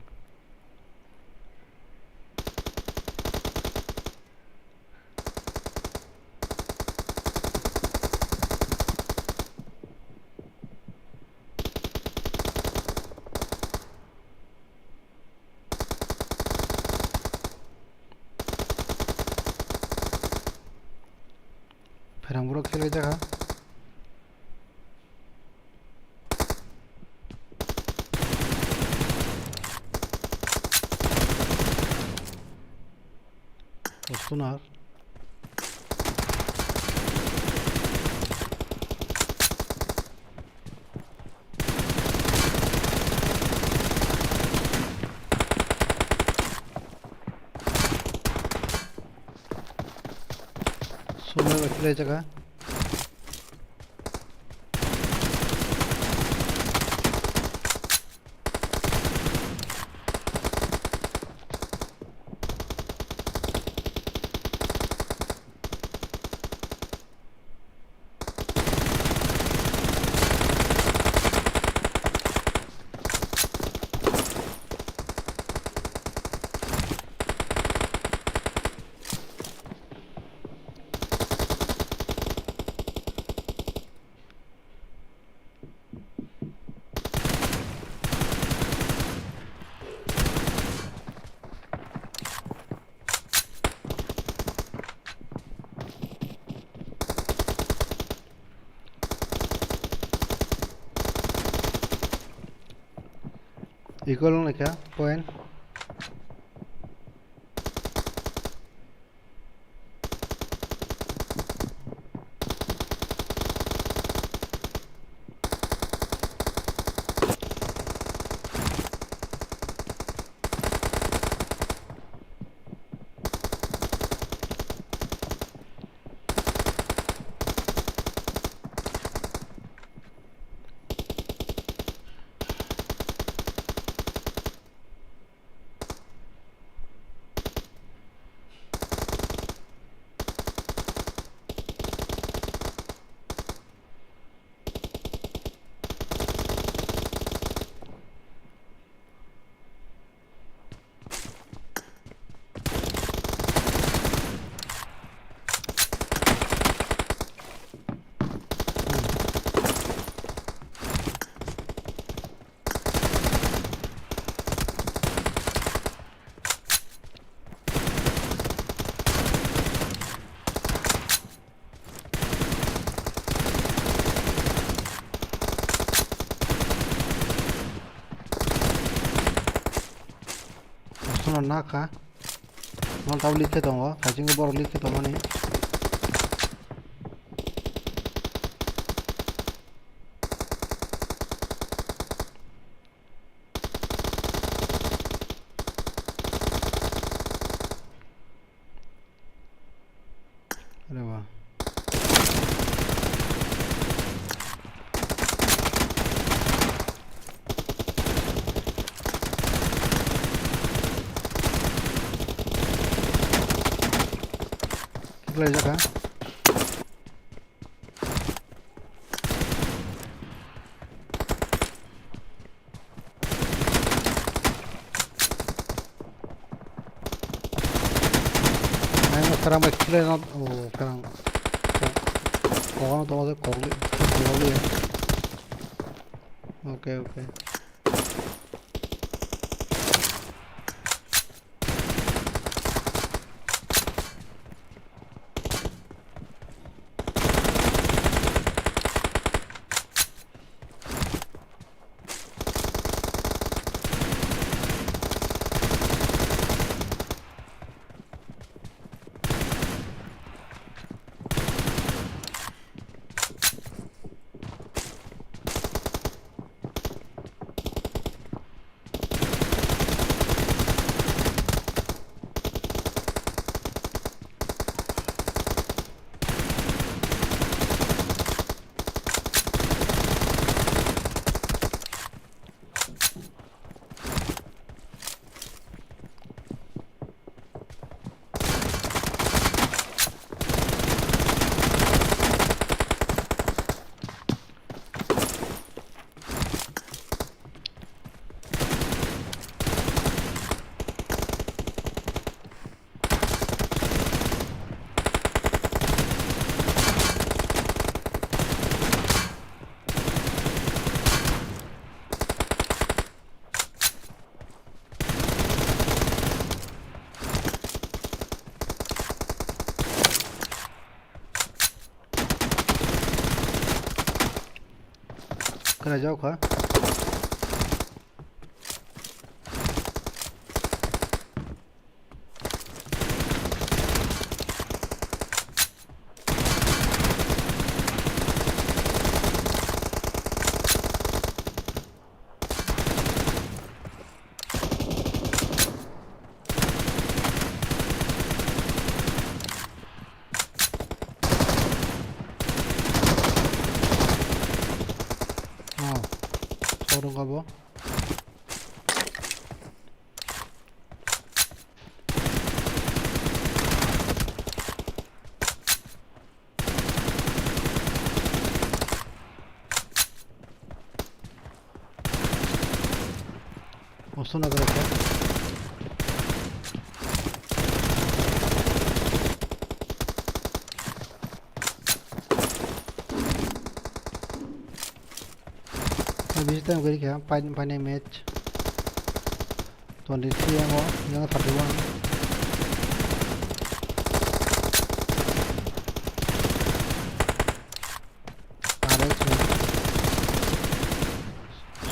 Pherang borok khelai jakha. Postunar. Sumya bai khlai jaga. Equal wng naikha point. Sono nakha. Mon tau lead khe tongo, kaichingwi borok lead khe tongmani. Laijak ha. Ang kwrang bai khlai no, oh, kwrang. Kwrang. Kwrang tongma khe kokli, kokli. Okay, okay. Kwrajak kha. Oh, sorong abo. Osuna bereka. Bisi time gari kha, pai, pai nai match. Twenty three ang o, yang thirty one. R X ni.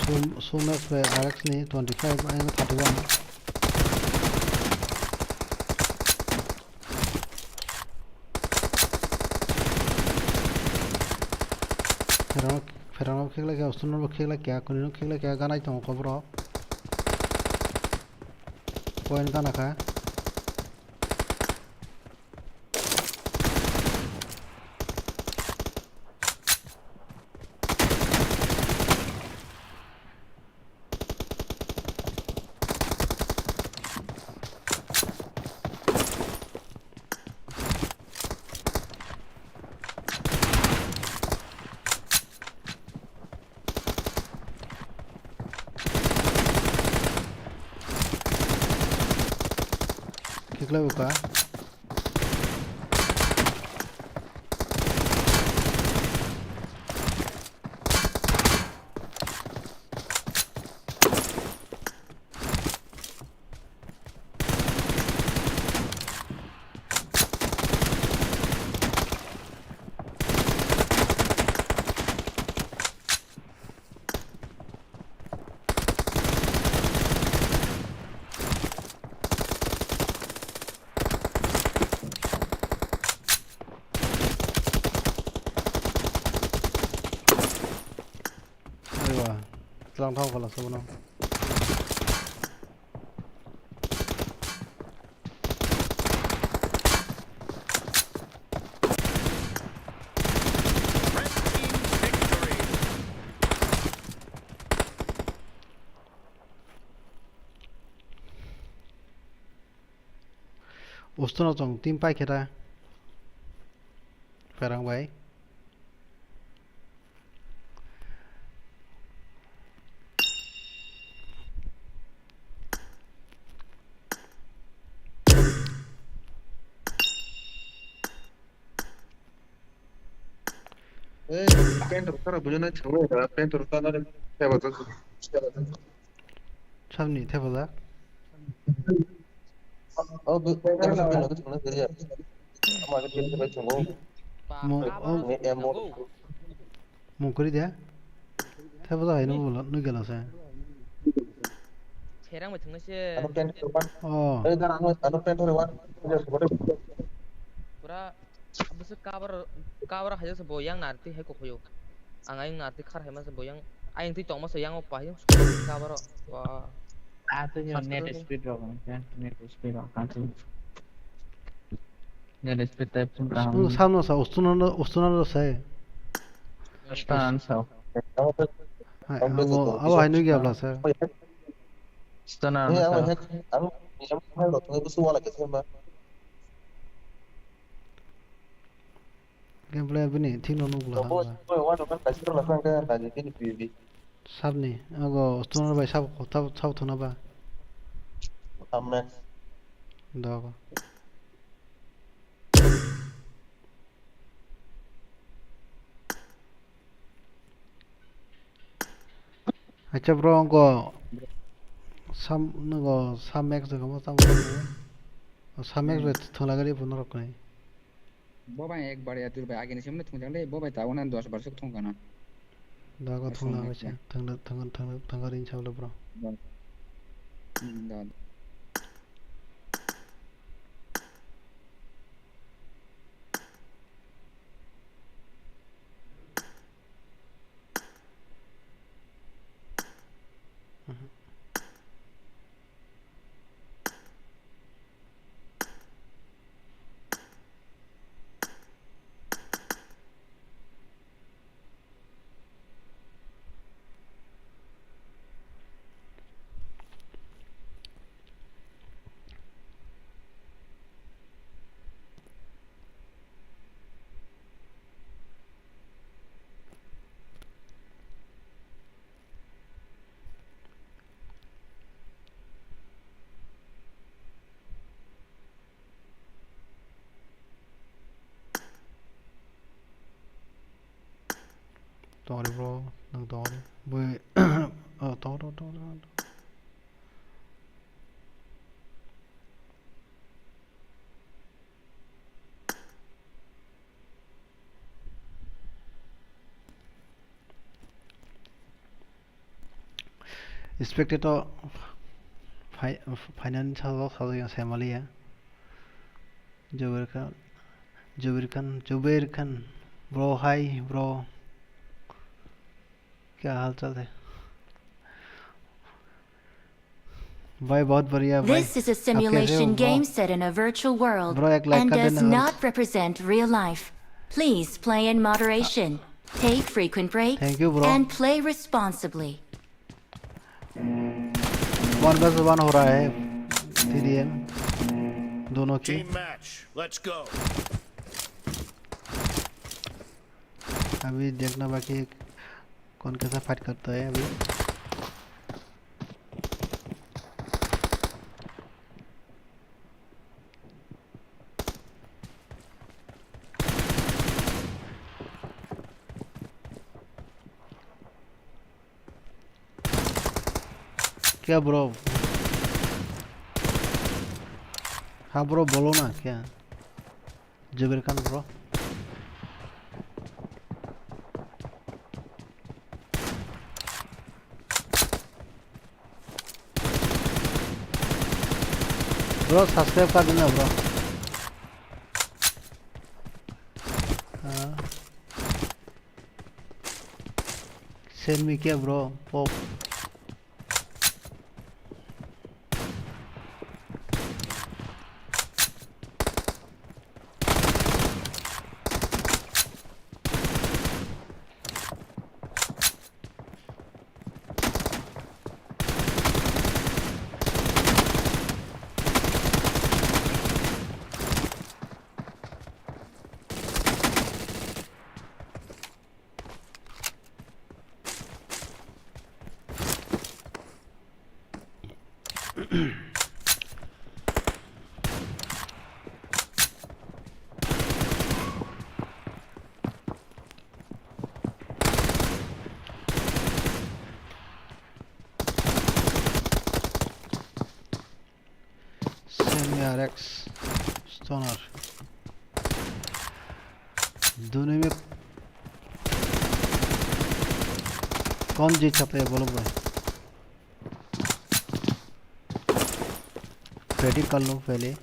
Sum-, Sumesh bai R X ni twenty five, ang thirty one. Pherang, pherang khe lai kha, Osuna bo khe lai kha, kuni no khe lai kha, ganai tongo koboro. Point gana kha. Khiklai uka. Aiwa, tlang thang phala sobo no. Ustono chwng team pai khe ta. Karang bai. Eh, pant rok tara bujana chwngwi da, pant rok tara theba jak. Sabni theba jak? Oh, bu, pant rok tara bujana chwngwi da. Ama ke pant rok chwngwi. Mo-, oh. Ni emo. Mung kwrwi de? Thebo da haino bo nugya lasa. Serang bai thwngnaise. Ano pant ko pan. Oh. Eh, dan ano, ano pant ko wan. Pura bwswk cover, cover hajaksa bo yang narwktwi hai kokhoyo. Ang ayang narwktwi khar haima se bo yang, ayang twi tongma se yang o pahyung cover o. Wah. Ah, tu net speed rok, net speed rok, ah, tu. Net speed type phone kaham. Samno sa, ustuna no, ustuna no sai. Ustuna no sa. Hai, abo, abo hai nugya bla sa. Ustuna no sa. Ang, ang, ang, ang, Gameplay bini thik no nukla. Sabni, ago ustuna bai sab, sab, sab thuna ba. Dogo. Acha bro, ngo sam, ngo sam mek jaga mo tamo. Sam mek bai thwla gari bo norok nai. Bo bai ek bar ya dur bai agini simne thungjang le, bo bai ta unan dos bar suk thung kana. Dago thungna bai sa, thangna, thang, thang, thang ring sa bro. Hmm, da. Tongri bro, nang tongri. Bui, oh, tongri, tongri, tongri. Expected to fi-, finance halo salo yang semali ya. Jubir Khan, Jubir Khan, Jubir Khan, bro, hi, bro. Kya hal chal hai? Bhai, bahut badhiya, bhai. This is a simulation game set in a virtual world and does not represent real life. Please play in moderation, take frequent breaks, and play responsibly. One versus one ho raha hai, T D M, dono ki. Team match, let's go. अभी देखना बाकी है, कौन कैसा फाइट करता है अभी। क्या bro? हाँ bro, बोलो ना क्या? Jubir Khan bro. Bro, subscribe कर देना bro. हाँ। Send me क्या bro? Pop. Send me R X Stoner. दुनिया में कौन जीत सकता है बोलो भाई? प्रेडिक्ट कर लो पहले।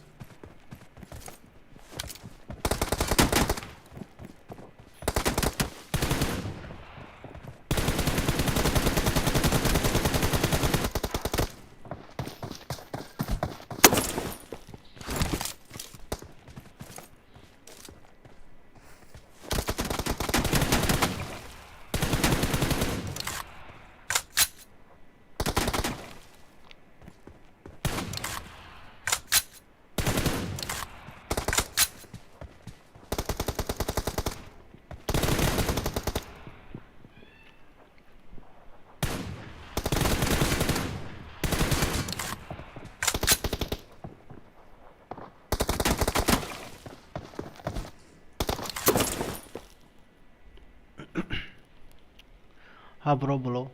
Ha bro, bro.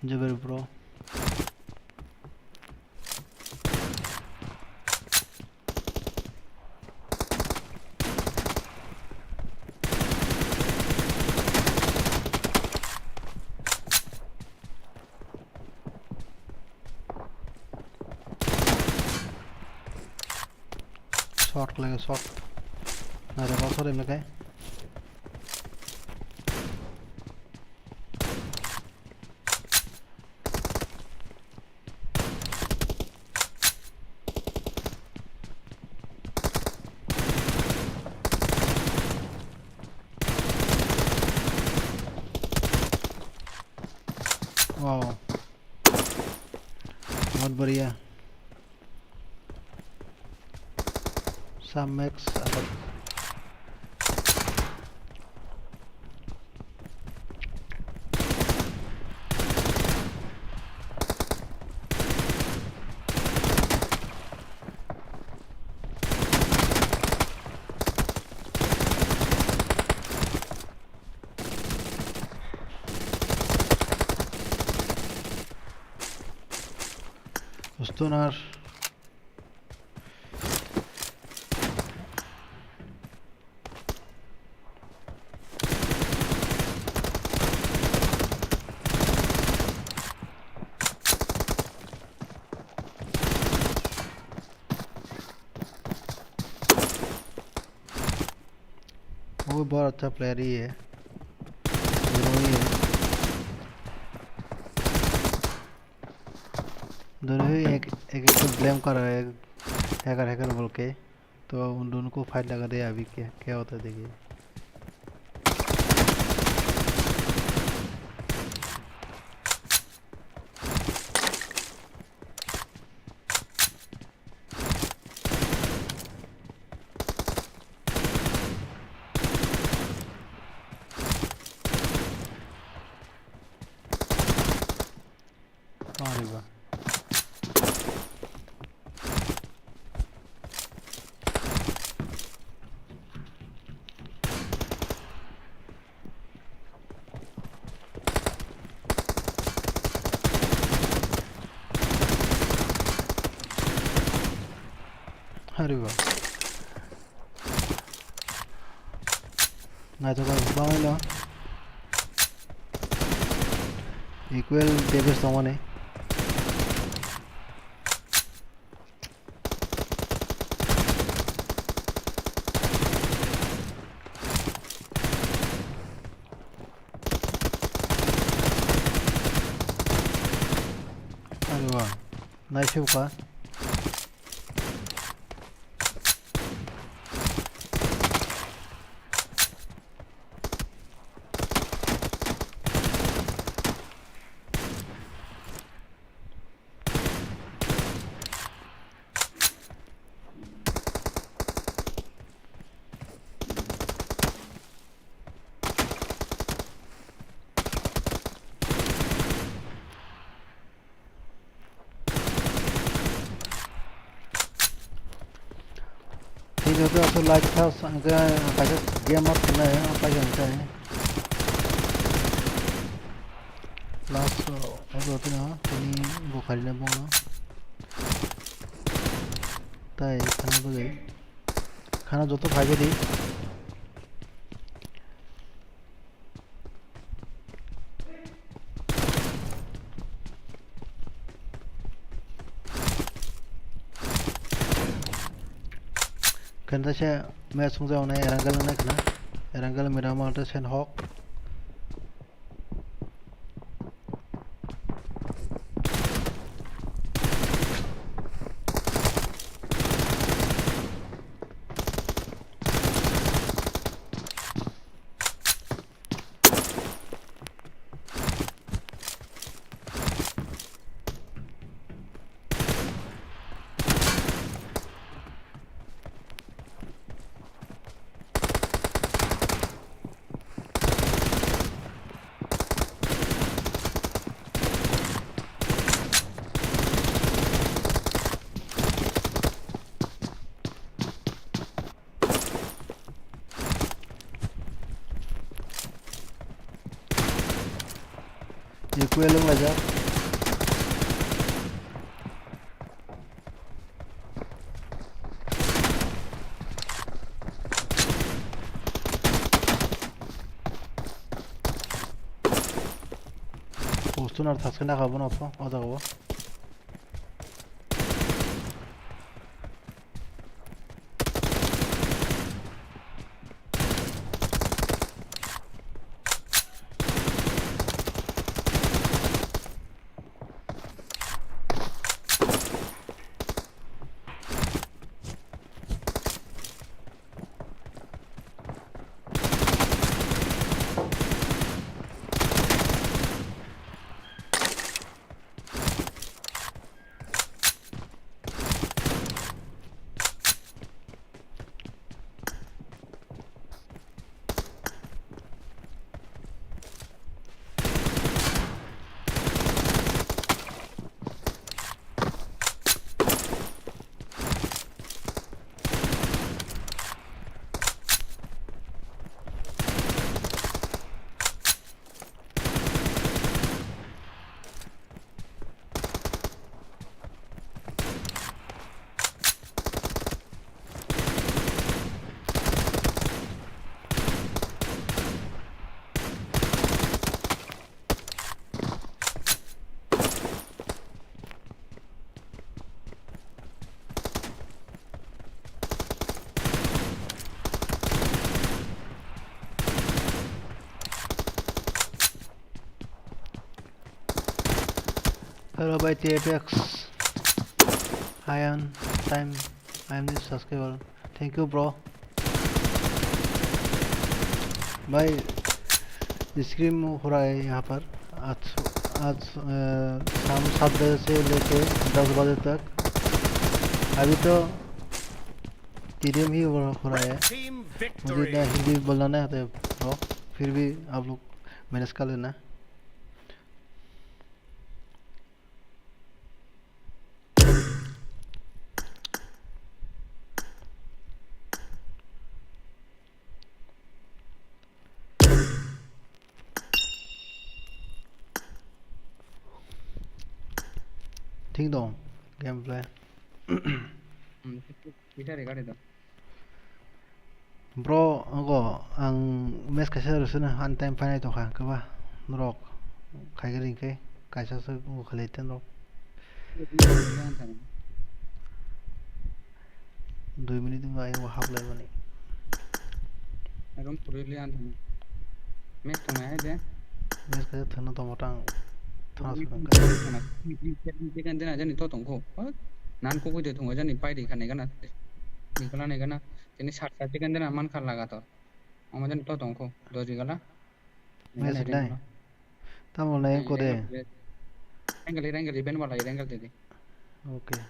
Jabir bro. Shot khlai, shot. Nare ba shot emne khe. Wow. बहुत बढ़िया। Sam Max apat. Stoner. वो बहुत अच्छा प्लेयर ही है, दोनों ही है। दोनों ही एक, एक, एक को ब्लेम कर रहा है, हैकर, हैकर बोल के। तो उन दोनों को फाइट लगा दे, अभी क्या, क्या होता है, देखिए। अरे वाह। अरे वाह। Naithotok bangwino. Equal damage tongmani. Arewa, naisukha. Joto aswk like khas, ang khe kaisa game ma thwngnai, ang paisa hwnkhe. Last, o, o joto no, tini bukhari na bongno. Tai, khana bagwi. Khana joto phaibai di. Kenta se match wngjago nai Erangel wngnai khna. Erangel Miramar tei Senhok. Equal wng laijak. Post-o naro thaskhe nakha bono pho, o jaga o. Hello, bhai, T F X. Hi, on time. I am new subscriber. Thank you, bro. भाई, स्ट्रीम हो रहा है यहाँ पर। आज, आज, अ, शाम सात बजे से लेके दस बजे तक। अभी तो टीडीएम ही हो, हो रहा है। Team मुझे इतना victory. हिंदी बोलना नहीं आता है, bro। फिर भी आप लोग मैनेज कर लेना। Thik dong, gameplay. Hmm, itu, itu dari kali itu. Bro, ogo ang mes kaisa rwsino ani time phainai tongkha, kwba norok khaigwi ringkhe kaisa se ogo khlai ten rok. Dui minute wngkha ayang bo hap laimani. Room puri liya ang thani. Mes tongnai hai de. Mes kaisa thwngno tongmo tang thwngna sukang kha. Chicken dinner jani to tongkho. Nan kukui de tongo jani pai ri khanai gana. Nikla nai gana. Tini sat sat chicken dinner man kha laga to. Omo jani to tongkho. Doji gala. Mes nai. Tamo nai ko de. Rengali rengali ben wala rengal de. Okay.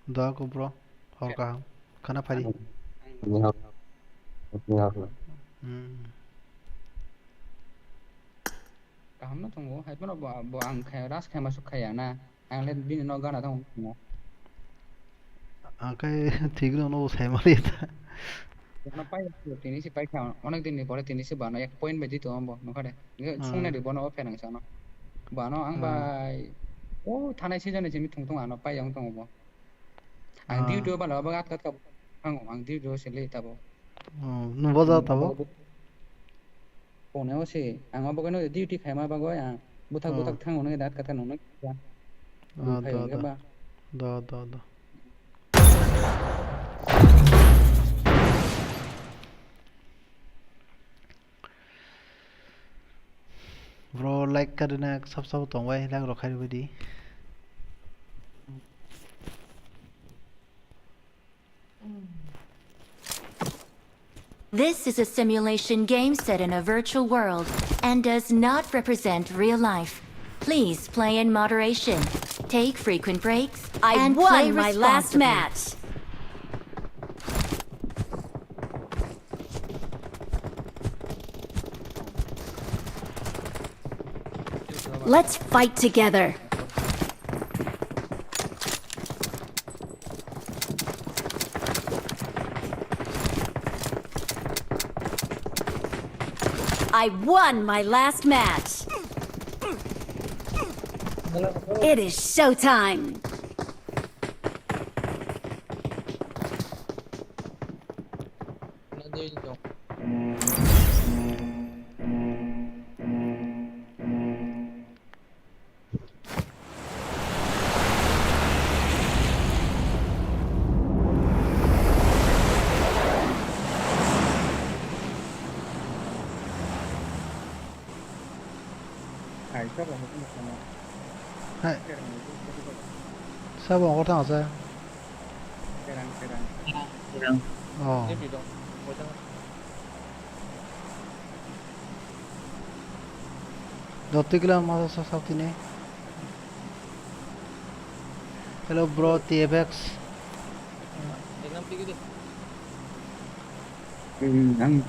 Doa ko bro, hor kaham. Khana phari. Hmm. Kaham no tongo, hai phano bo, bo ang khai, ras khai masuk khai ya na. Ang le bini no gana tongo. Ang khe thwigwlano bo sai mali ta. Bono pai, tini se paikha, onek din ni pore tini se bano ek point bai di tongo bo, nukha de. Nge Ah. Sungna di bono o pherang sano. Bano ang Ah. Bai, o thanai season ni simi thung thung ano pai yang tongo bo. Ang Ah. Duty o balo abo atka atka thango, ang duty o se le tabo. Oh, nung bo ja tabo? Phone o se, ang abo khe no duty khaima bagwi ang bwthak Oh. Bwthak thango nung dat kata nung nung. Ah, Nung phai da, hwnkhe da. Ba. Da, da, da. Bro, like ka rina sab sab tong bai, like rok khai rwbai di. This is a simulation game set in a virtual world and does not represent real life. Please play in moderation, take frequent breaks, I and play won my last responsibly. Match. Let's fight together. I won my last match. It is showtime. Hai. Sabo ongkor thang asa. Kerang, kerang. Kerang. Oh. Ini bidong. Bocah. Dotwi kila masa sa saptini. Hello bro, T F X. Ekdam tigi de. Hmm, ang.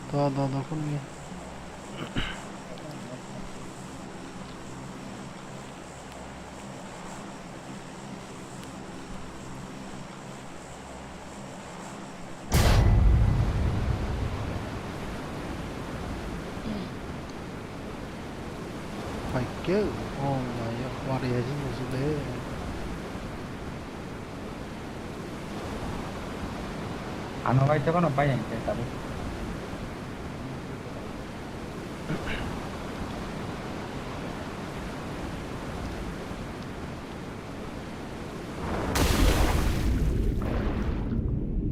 To, to, to, kun ya. Phaikhe, oh, ya, ya, wari ya, jin musu de. Ano bai to kono bai ang khe tabuk.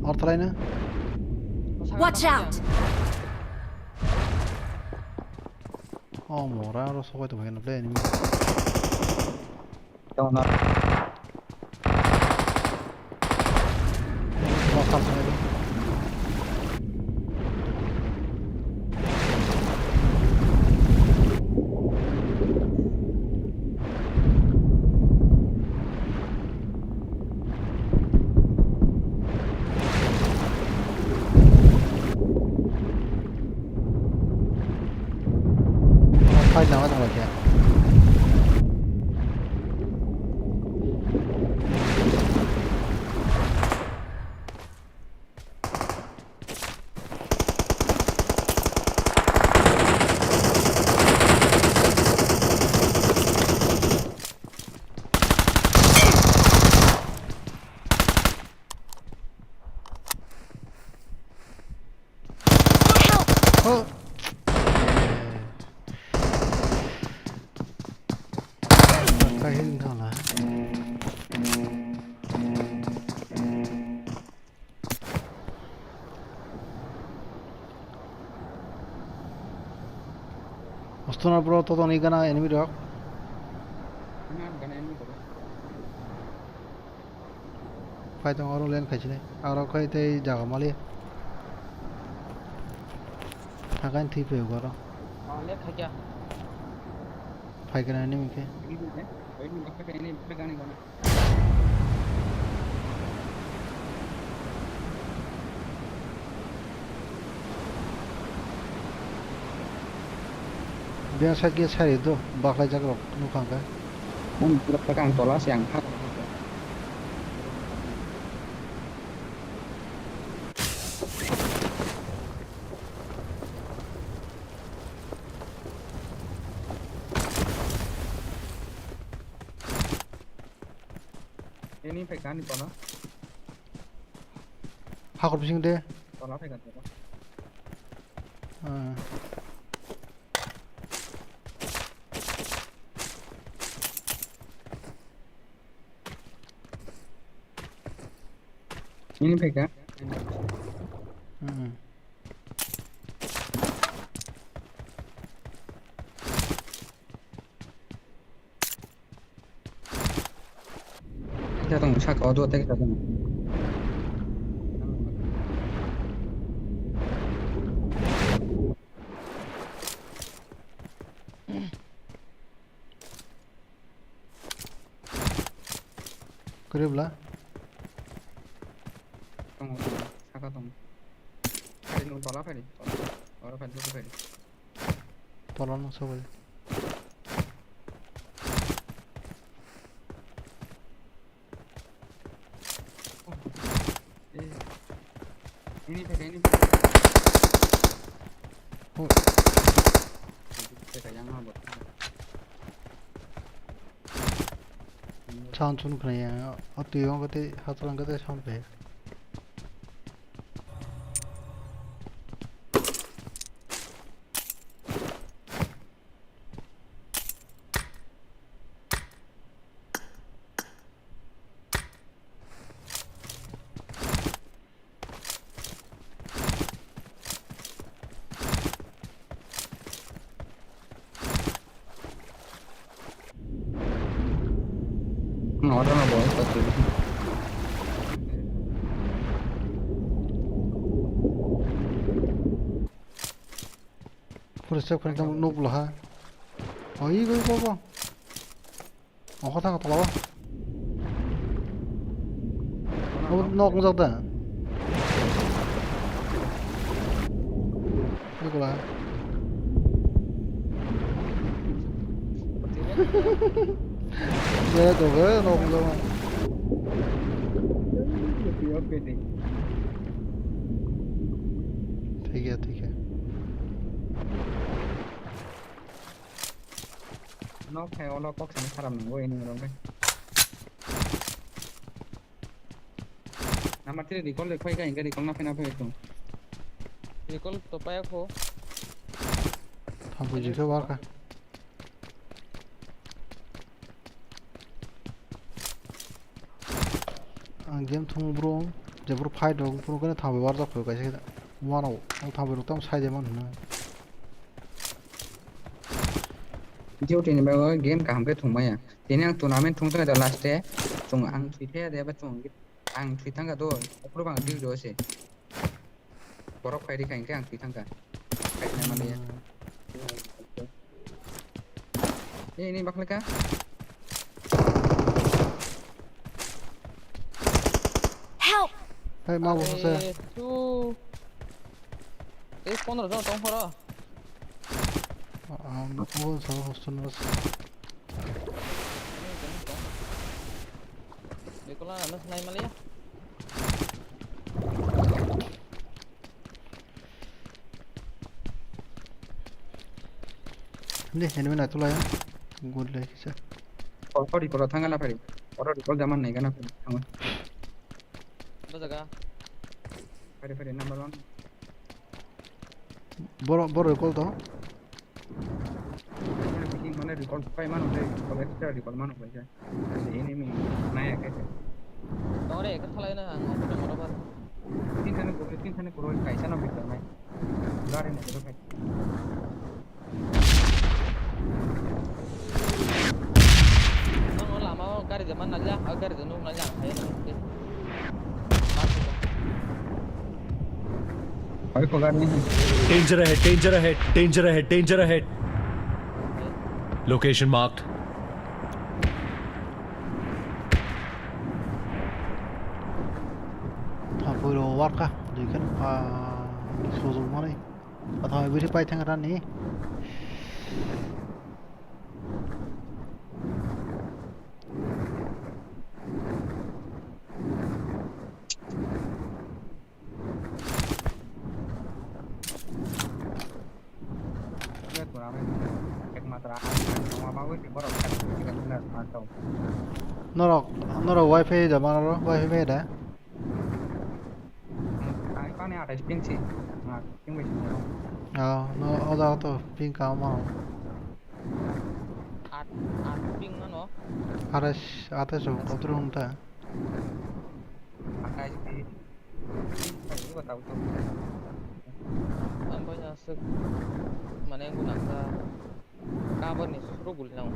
Or thalai na? Watch out! Oh, mora ro sobai tongkhe na ble enemy. Tongna. Fight lama tong lai khe. Oh. Ka healing thang la. Ostona bro, totoni gana enemy rok. Gana enemy rok. Phai tong oro len khaisini. Aro khai tei jaga mali. Hakan thwi phai oro. Oh, len khaikya. Phai kana enemy khe. Enemy khe. Enemy khe, enemy khe gani gana. Yang sakhe sari do, baklai jak rok nukha khe. Ang pura thaka ang tola se ang thak. Ini phaikha ani tola. Hakor bising de. Tola phaikha tola. Ah. Ini phaikha. Hmm. Kita tong saka o dua teka tong. Kwrwi bwla? Tongo, tongo. Saka tongo. Phai, nwng tola phai di. Tola, tola phai di, tola phai di. Tola no sobai. Oh. Eh. Ini phai, ini phai. Oh. Phai ka yang ma bot. Sound chun khna ya, o twi wng khe tei hachal wng khe tei sound phai. No, oro no bo, ito sila. Pura sep khani tamo nuk bwla ha. Oi, oi, bo, bo. Oko thang tola o. Abo nok wngjak da. Oi, kola. Ya, to, eh, nok wngjak ma. Thik ya, thik ya. Nok hai olo kok sana kharam nango ini rok bai. Nama tiri recall le khoi ka inga recall na phai na phai tu. Recall to paya kho. Thampu jikhe warka. Ang game thung bro, je bro fight rok bro kene thampu warjak phai kaisa. Wano, ang thampu rok tam sai de man hna. Duty ni bagwi game kaham khe thwngmaya. Tini ang tournament thwng thangkhe last e chwng ang thwi thaya de ba chwng ang thwi thangkha do, aphuru bang duty o se. Borok phai rikha hinkhe ang thwi thangkha. Khaina maliya. Ni, ni bakhlaka. Help! Hey, ma bo se. Are, tu. Tei pondro jon tong phoro. Ah, ah, o sa hostel na. Bekola na nai maliya. Ni, enemy na tulai. Good le kisa. Oro recall thangna phari. Oro recall jaman nai gana phari. Thangwi. Bo jaga. Phari, phari, number one. Boro, boro recall to. Mane bisi mane recall pai mano tei recall extra recall mano pai ja. Ani enemy naya kaisa. Tore ek thalai na ang obo tong oro bar. Tin thani kuro, tin thani kuro kaisa no bikla nai. Gari ni kuro kai. Nang o lama o gari de man nalya, o gari de nuk nalya, hai na. Danger ahead, danger ahead, danger ahead, danger ahead. Location marked. Apoiro warka, dikhen pa sojong mani. Pathang bisi pai thang rani. Norok, norok wifi da manaro, wifi bai da? Ang kani athais ping si. Ah, ping bai si. Ah, no, oda to ping ka ma. At, at ping no no. Athais, athais so kotro hunta. Athais ping. Ang bai aswk mane guna ka. Cover ni suru guli nang.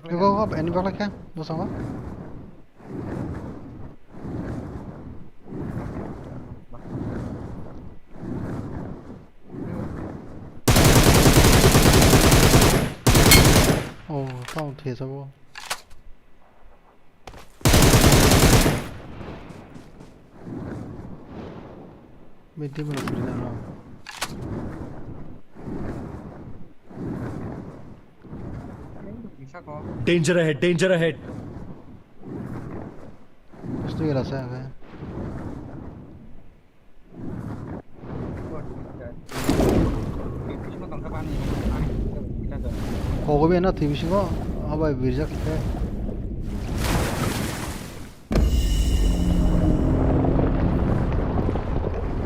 Ego go, ani bakla kha, bosongo. Oh, tamo thesa bo. Mid team rok siri nang. Danger ahead, danger ahead. Bus tu gela sa hai. Kogo be na twi bisingo, abai birjak khe.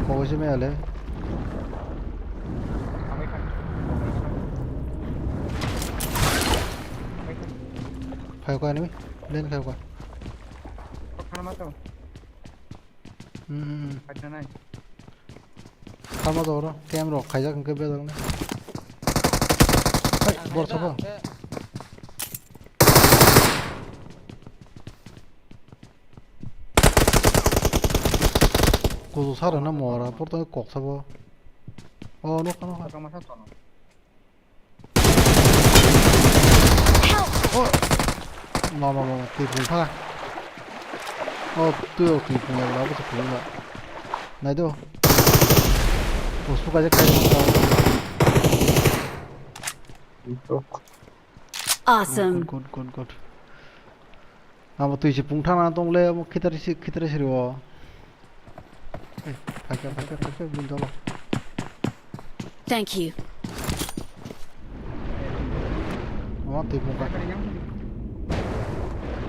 Kogo se mele. Phaikha enemy, lane khaikha. Hmm, hmm, hmm. Khaina nai. Kharma jora, camp rok khaijak hwnkhe bejak nai. Hai, bor sabo. Kudu sar na mora, por to kok sabo. Oh, nokha, nokha. Oh. Ma, ma, ma, ma, twi pung pha. Oh, twi, oh, twi pung ya, abo twi pung ya. Nai do. Oh, suka je kai. Awesome. Good, good, good, good. Abo twi se pung thana tong le, abo khitari si, khitari siri o. Eh, phaikha, phaikha, phaikha, bini dolo. Thank you. Abo twi pung kha.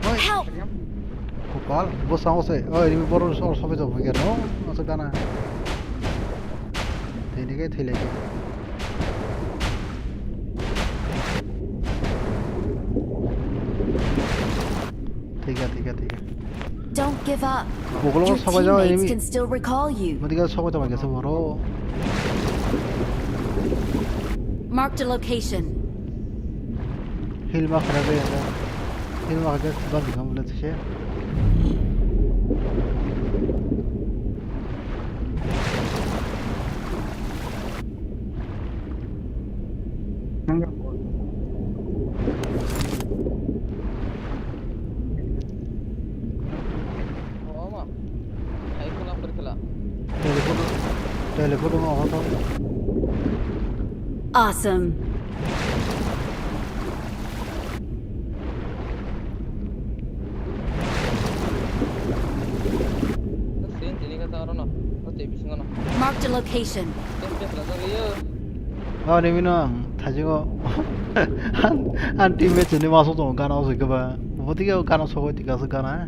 Oi. Help! Kopal, bo sango se. Oi, rimi boro so, so, so, so, no? Asa gana. Tini ke thile ke. Thik ase, thik ase, thik ase. Don't give up. Bokolo. Your sabai jao, teammates enemy can still recall you. Mati ka sabai jao, kaisa boro. Marked a location. Heal ma khara de ya. Heal ma khara de, bagi kam le tse. Teleport, teleport no awa tong. Awesome. Marked a location. Oh, ni mino ang thajigo. An, an teammate ni maso tongo gana o soi keba. Boti ke gana sogoi tika se gana.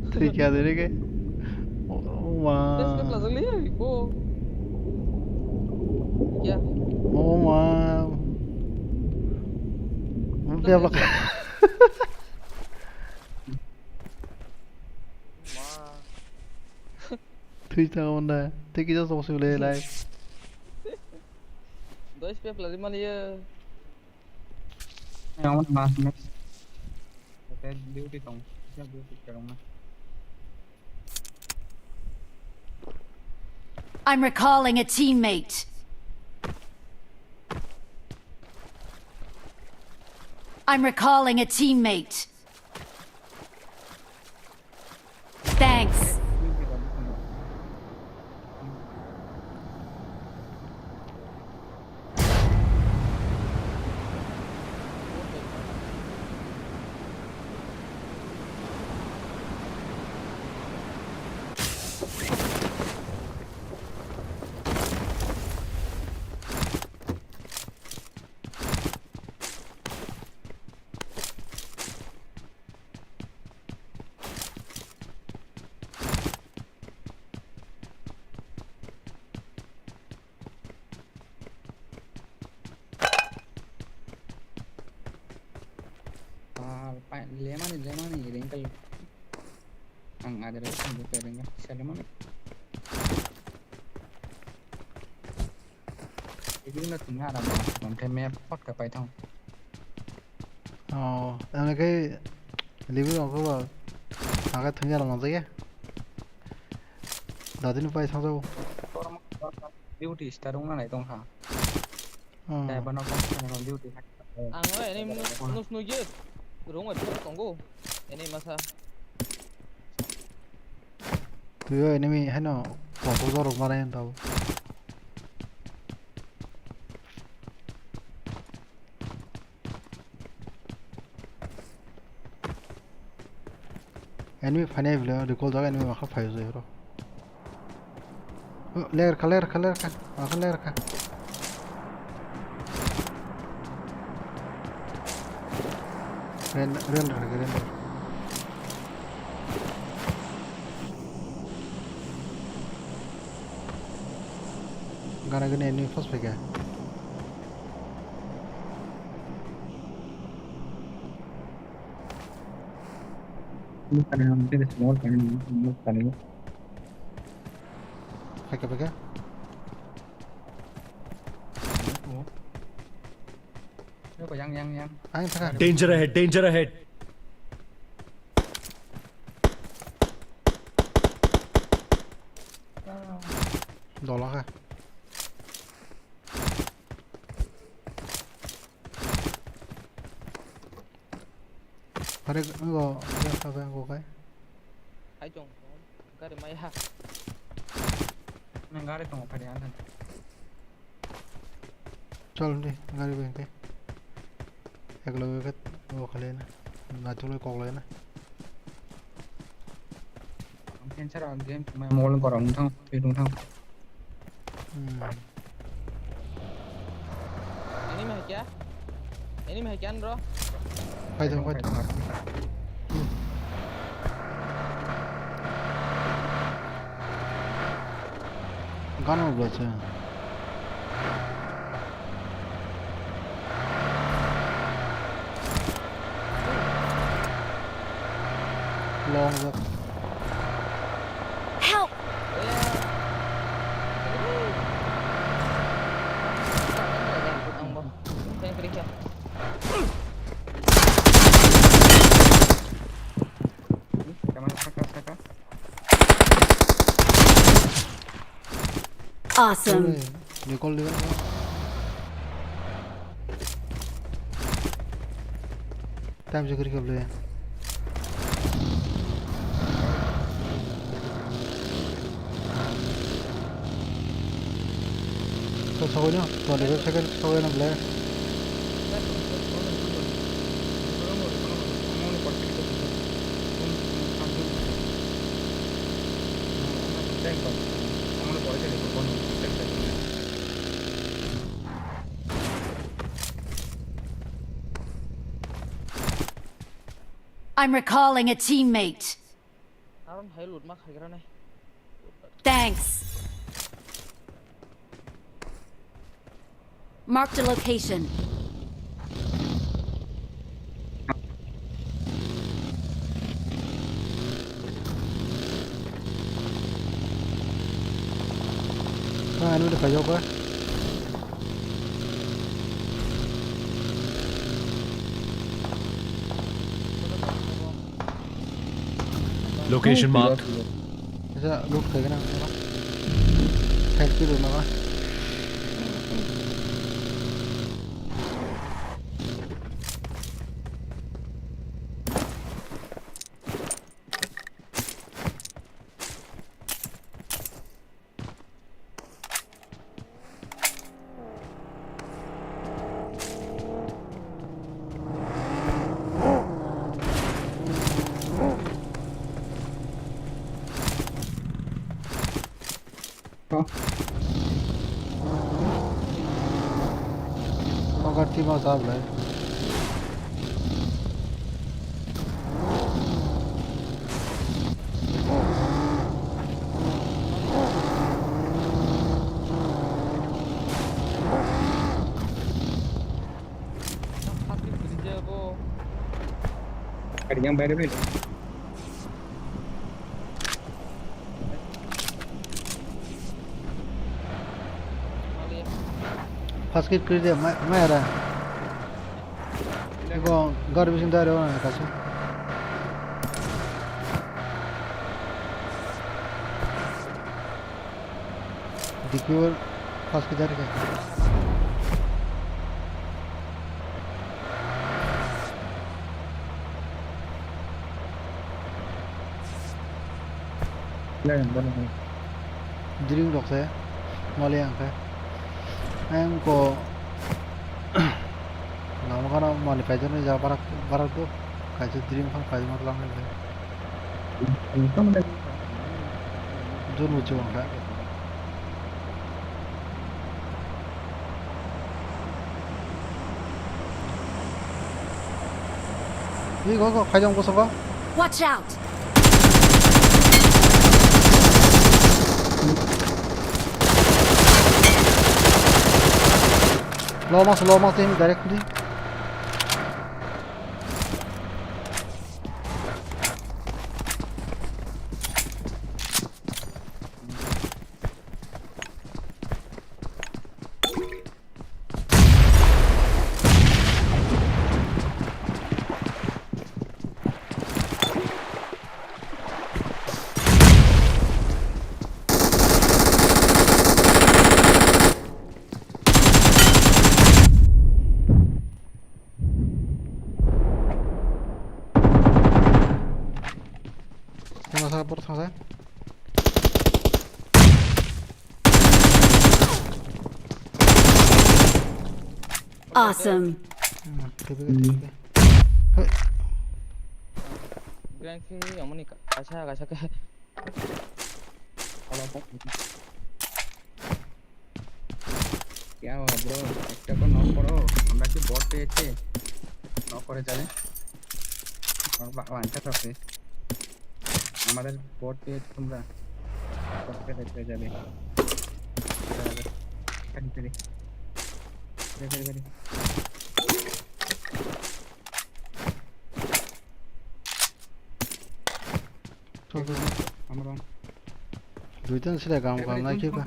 Thwi kya dene ke? Oh, oh, ma. Oh, ma. Thwi ta onda. Tei kisa sok sui le lai. Dois pepla di mali ya. Yang mana mas mas. Hotel duty tong. Duty kerong na. I'm recalling a teammate. I'm recalling a teammate. Thanks. Ah, pa-, lemani, lemani, ringkel. Ang ada ringkel, ang buka ringkel, saya lemani. Ibigno tini ada bang, bang ke map pot ka paithang. Oh, ang ke libu ang ko ba, aga thangya lang jaya. Dadin pai thang jao. Duty star wng nai tong kha. Hmm. Dai bana kok sana duty. Ang o enemy nus nus nugyo. Rung bai phuru tongo. Enemy masa. Tuyo enemy heno koto jorok mara yang tau. Enemy phainai bwle recall jaga enemy makha phai jai oro. Oh, ler kha, ler kha, ler kha. Makha ler kha. Ren, ren, ren, ren. Gana gini enemy first phaikha. Phaikha, phaikha. Yang, yang, yang. Ang thaka. Danger ahead, danger ahead. Dola kha. Pare ngo, ya sabe ngo kai. Hai jong, gari mai ha. Nang gari tong pare antan. Chol di, gari bai kai. Ek loge kat, ngo khale na. Na chole kok le na. Ang cancer ang game cuma mau lengkor ang thang, hidung thang. Hmm. Enemy hai kya? Enemy hai kya, bro? Fight, fight. Gun bro, acha. Long bro. Help! Awesome. Recall, recall. Time se kiri kable. To sogoi no, twenty-five second sogoi no ble. I'm recalling a teammate. Aron hai loot ma khaigra nai. Thanks. Marked a location. Ah, ano na kayo ka? Location marked. Esa loot khaigana. Thank you, Roma. Nogar team o sab lai. Kari yang bayar beli. First kit kri de, ma, ma era. Iko gari bising dari orang kasih. Dikir first kit dari ke. Drink rok se mali ang khe. Ang ko lama kana mali paijak ni jaga barak barak do. Kaisa drink phang paijak ma tlang ni. Jun muchung ang khe. Ih, go, go, khaijong bosongo. Watch out! Low mas, low mas, tei direct di. Kena sa por thangsa. Awesome. Hmm, tipe ke, tipe ke. Hei. Grand Prix yang mana, Kak? Kaisa, kaisa ke. Kalau apa? क्या हुआ ब्रो? একটা को নক করো। আমরা কি বট পেয়েছি? নক করে যাবে। আমার বা-, বাঞ্চা করছে। আমাদের বট পেয়েছি তোমরা। বট পেয়ে দেখতে যাবে। গাড়ি, গাড়ি। গাড়ি, গাড়ি, গাড়ি। Chol, chol, chol. Hamrong. Duitan sila gam gam na kiba.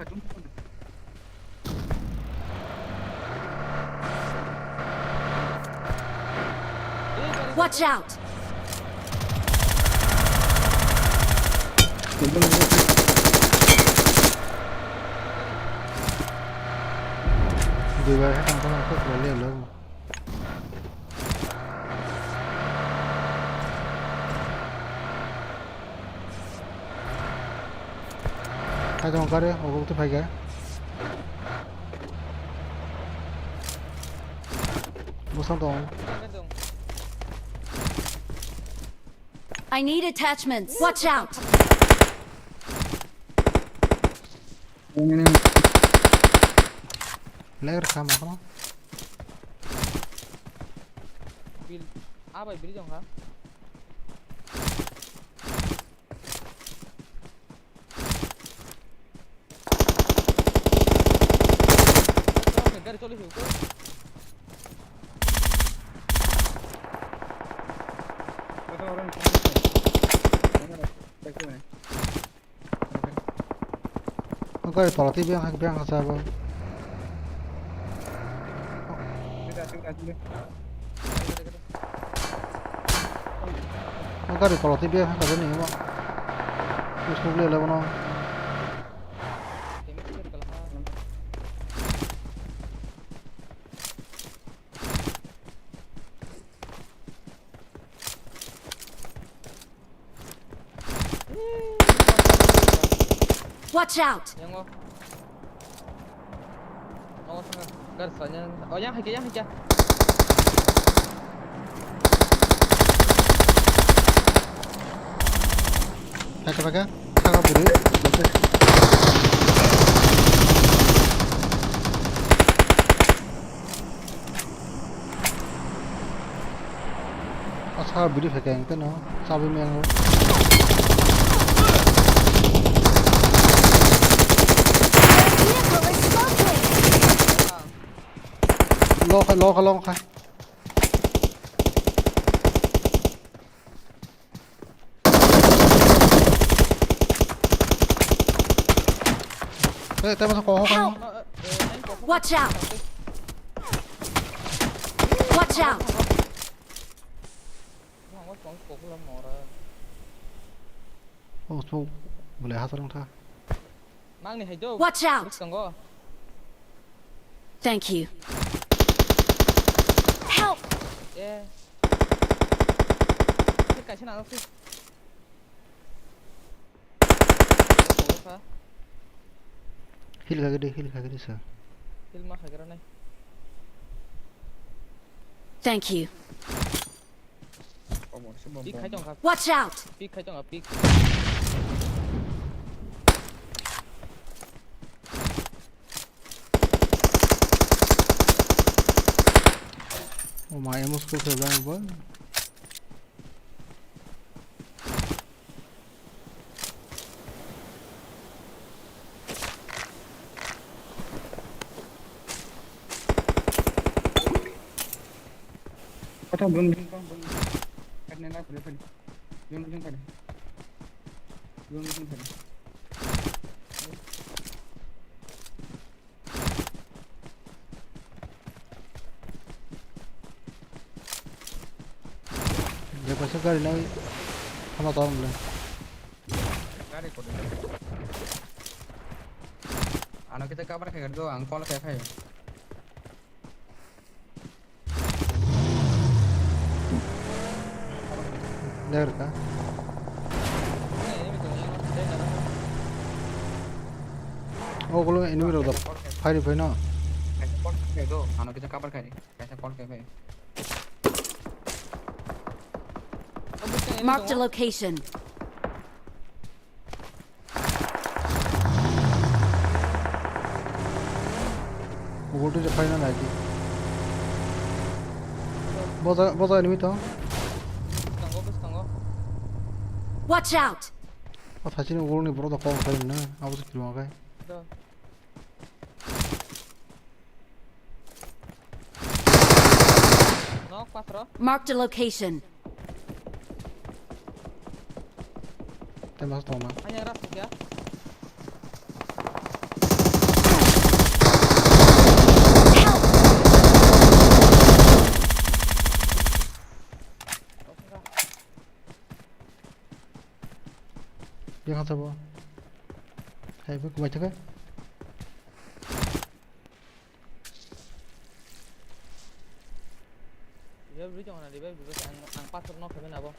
Watch out! Duibar hai tang tang kok lele lo. Hai tong kare, ogo tu phai ga. Bosong tong. I need attachments. Watch out. Lag rwkha ma kheno. Bil, ah bai, bil jong ha. Gari choli phai ko. O gari tola tei biyang, biyang hasa bo. O gari tola tei biyang hasa bo ni bo. Usuk le le bono. Watch out! Yang o. Yang o sanga. Gar sanya. Oh, yang haikya, yang haikya. Haikya, haikya. Sanga buru. Sa bidi phai khe ang teno chabi me ang. Lo khai, lo khai, lo khai. Eh, tama sa ko, ko. Help! Watch out! Watch out! Oh, smoke. Boleh hasar ang tha. Mang ni hai do. Watch out! Tongo. Thank you. Help! Eh. Kaisa na. Heal kha gede, heal kha gede sa. Heal ma khagra nai. Thank you. Omo se bom. Pick khai tong kha. Watch out! Pick khai tong kha, pick. Oh my, emo school khe bang bang. Kota bun bun bun bun. Karne na kule kule. Yung yung kule. Yung yung kule. Dia pasal gari nai sama tahun le. Gari kau dulu. Ano kita kabar kayak gitu, angkol kayak kayak. Ler ka. Oh, gulo enemy rok da. Phai ri phai no. Kaisa call khai do, ano kisa cover khai. Kaisa call khai khai. Marked a location. Ugurtu je final I D. Boza, boza enemy to. Tongo, bus tongo. Watch out! O thachini ugurni borok da kok khai na, abo se kilma khai. Do. Nok patro. Marked a location. Tei mas tongma. Ani rak ya. Yang sabo. Hai, bu kumai thaka. Revive rwi tongkha na, revive rwi ang, ang pathor no khabe na bo.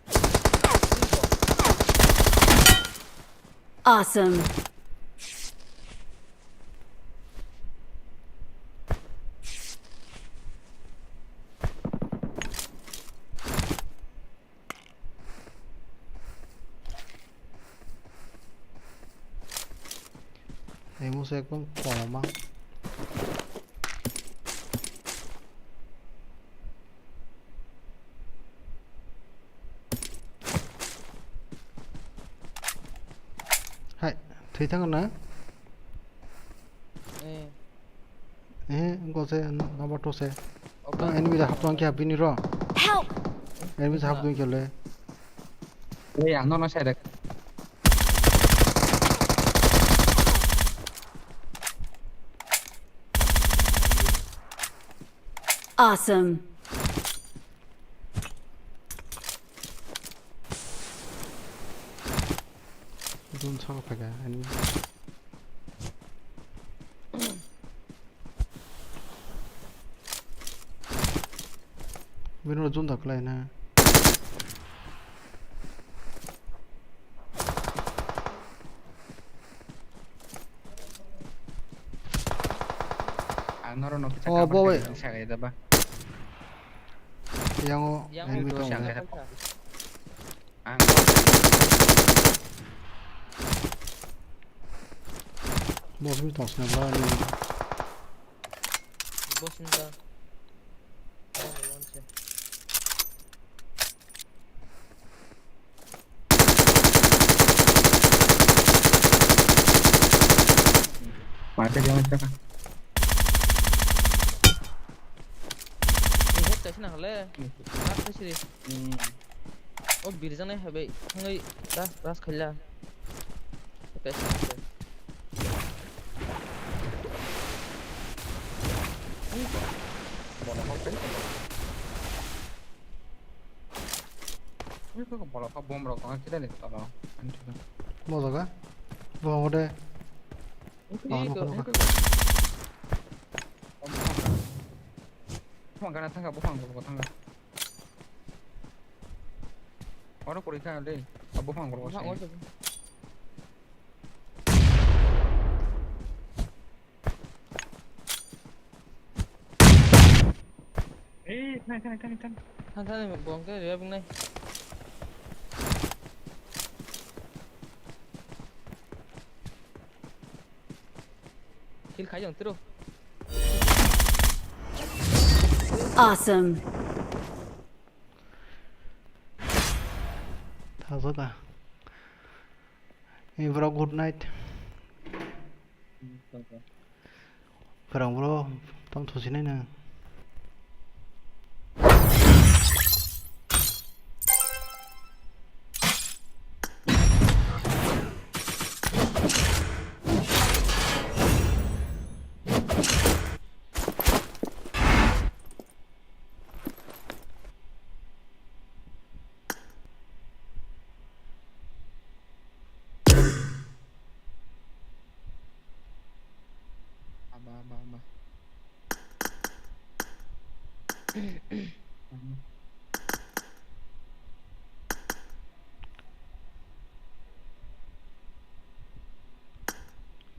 Awesome. Emo se ekdom koma. Hai, thwi thango na? Eh. Eh, wngkha se number two se. Tang enemy da haptong khe hapini ro. Help! Enemy da haptong khe le. Eh, ang no no side. Awesome. Dun sa phaga ani. Bini ulo jun da kwlai na. Ang norok no kisa Oh, cover boy. Khai sagai da ba. Yang o Yang enemy o tong sangka. Ang Boss mi tong sna ba ni. Boss ni da. Oh, launch. Kaya ang saka. Ni head kaisa na hale. Hmm. Last kaisa di. Hmm. O birjana hai bai. Thangwi ras, ras khaila. Kaisa na hale. Bono hok kai. Ini kok bola kok bom rok kok kita lihat kalau. Anjir. Bola kah? Bola udah. Buphang gana thangkha, buphang gana thangkha. Oro kwrwi kha le, a buphang gana. Ei, thang, thang, thang, thang. Thang, thang, bom khe revive nai. Kill khai jang tiro. Awesome. Thajak a. Ni bro, good night. Kwrang bro, tamo thusinai nang. Aba, aba, aba.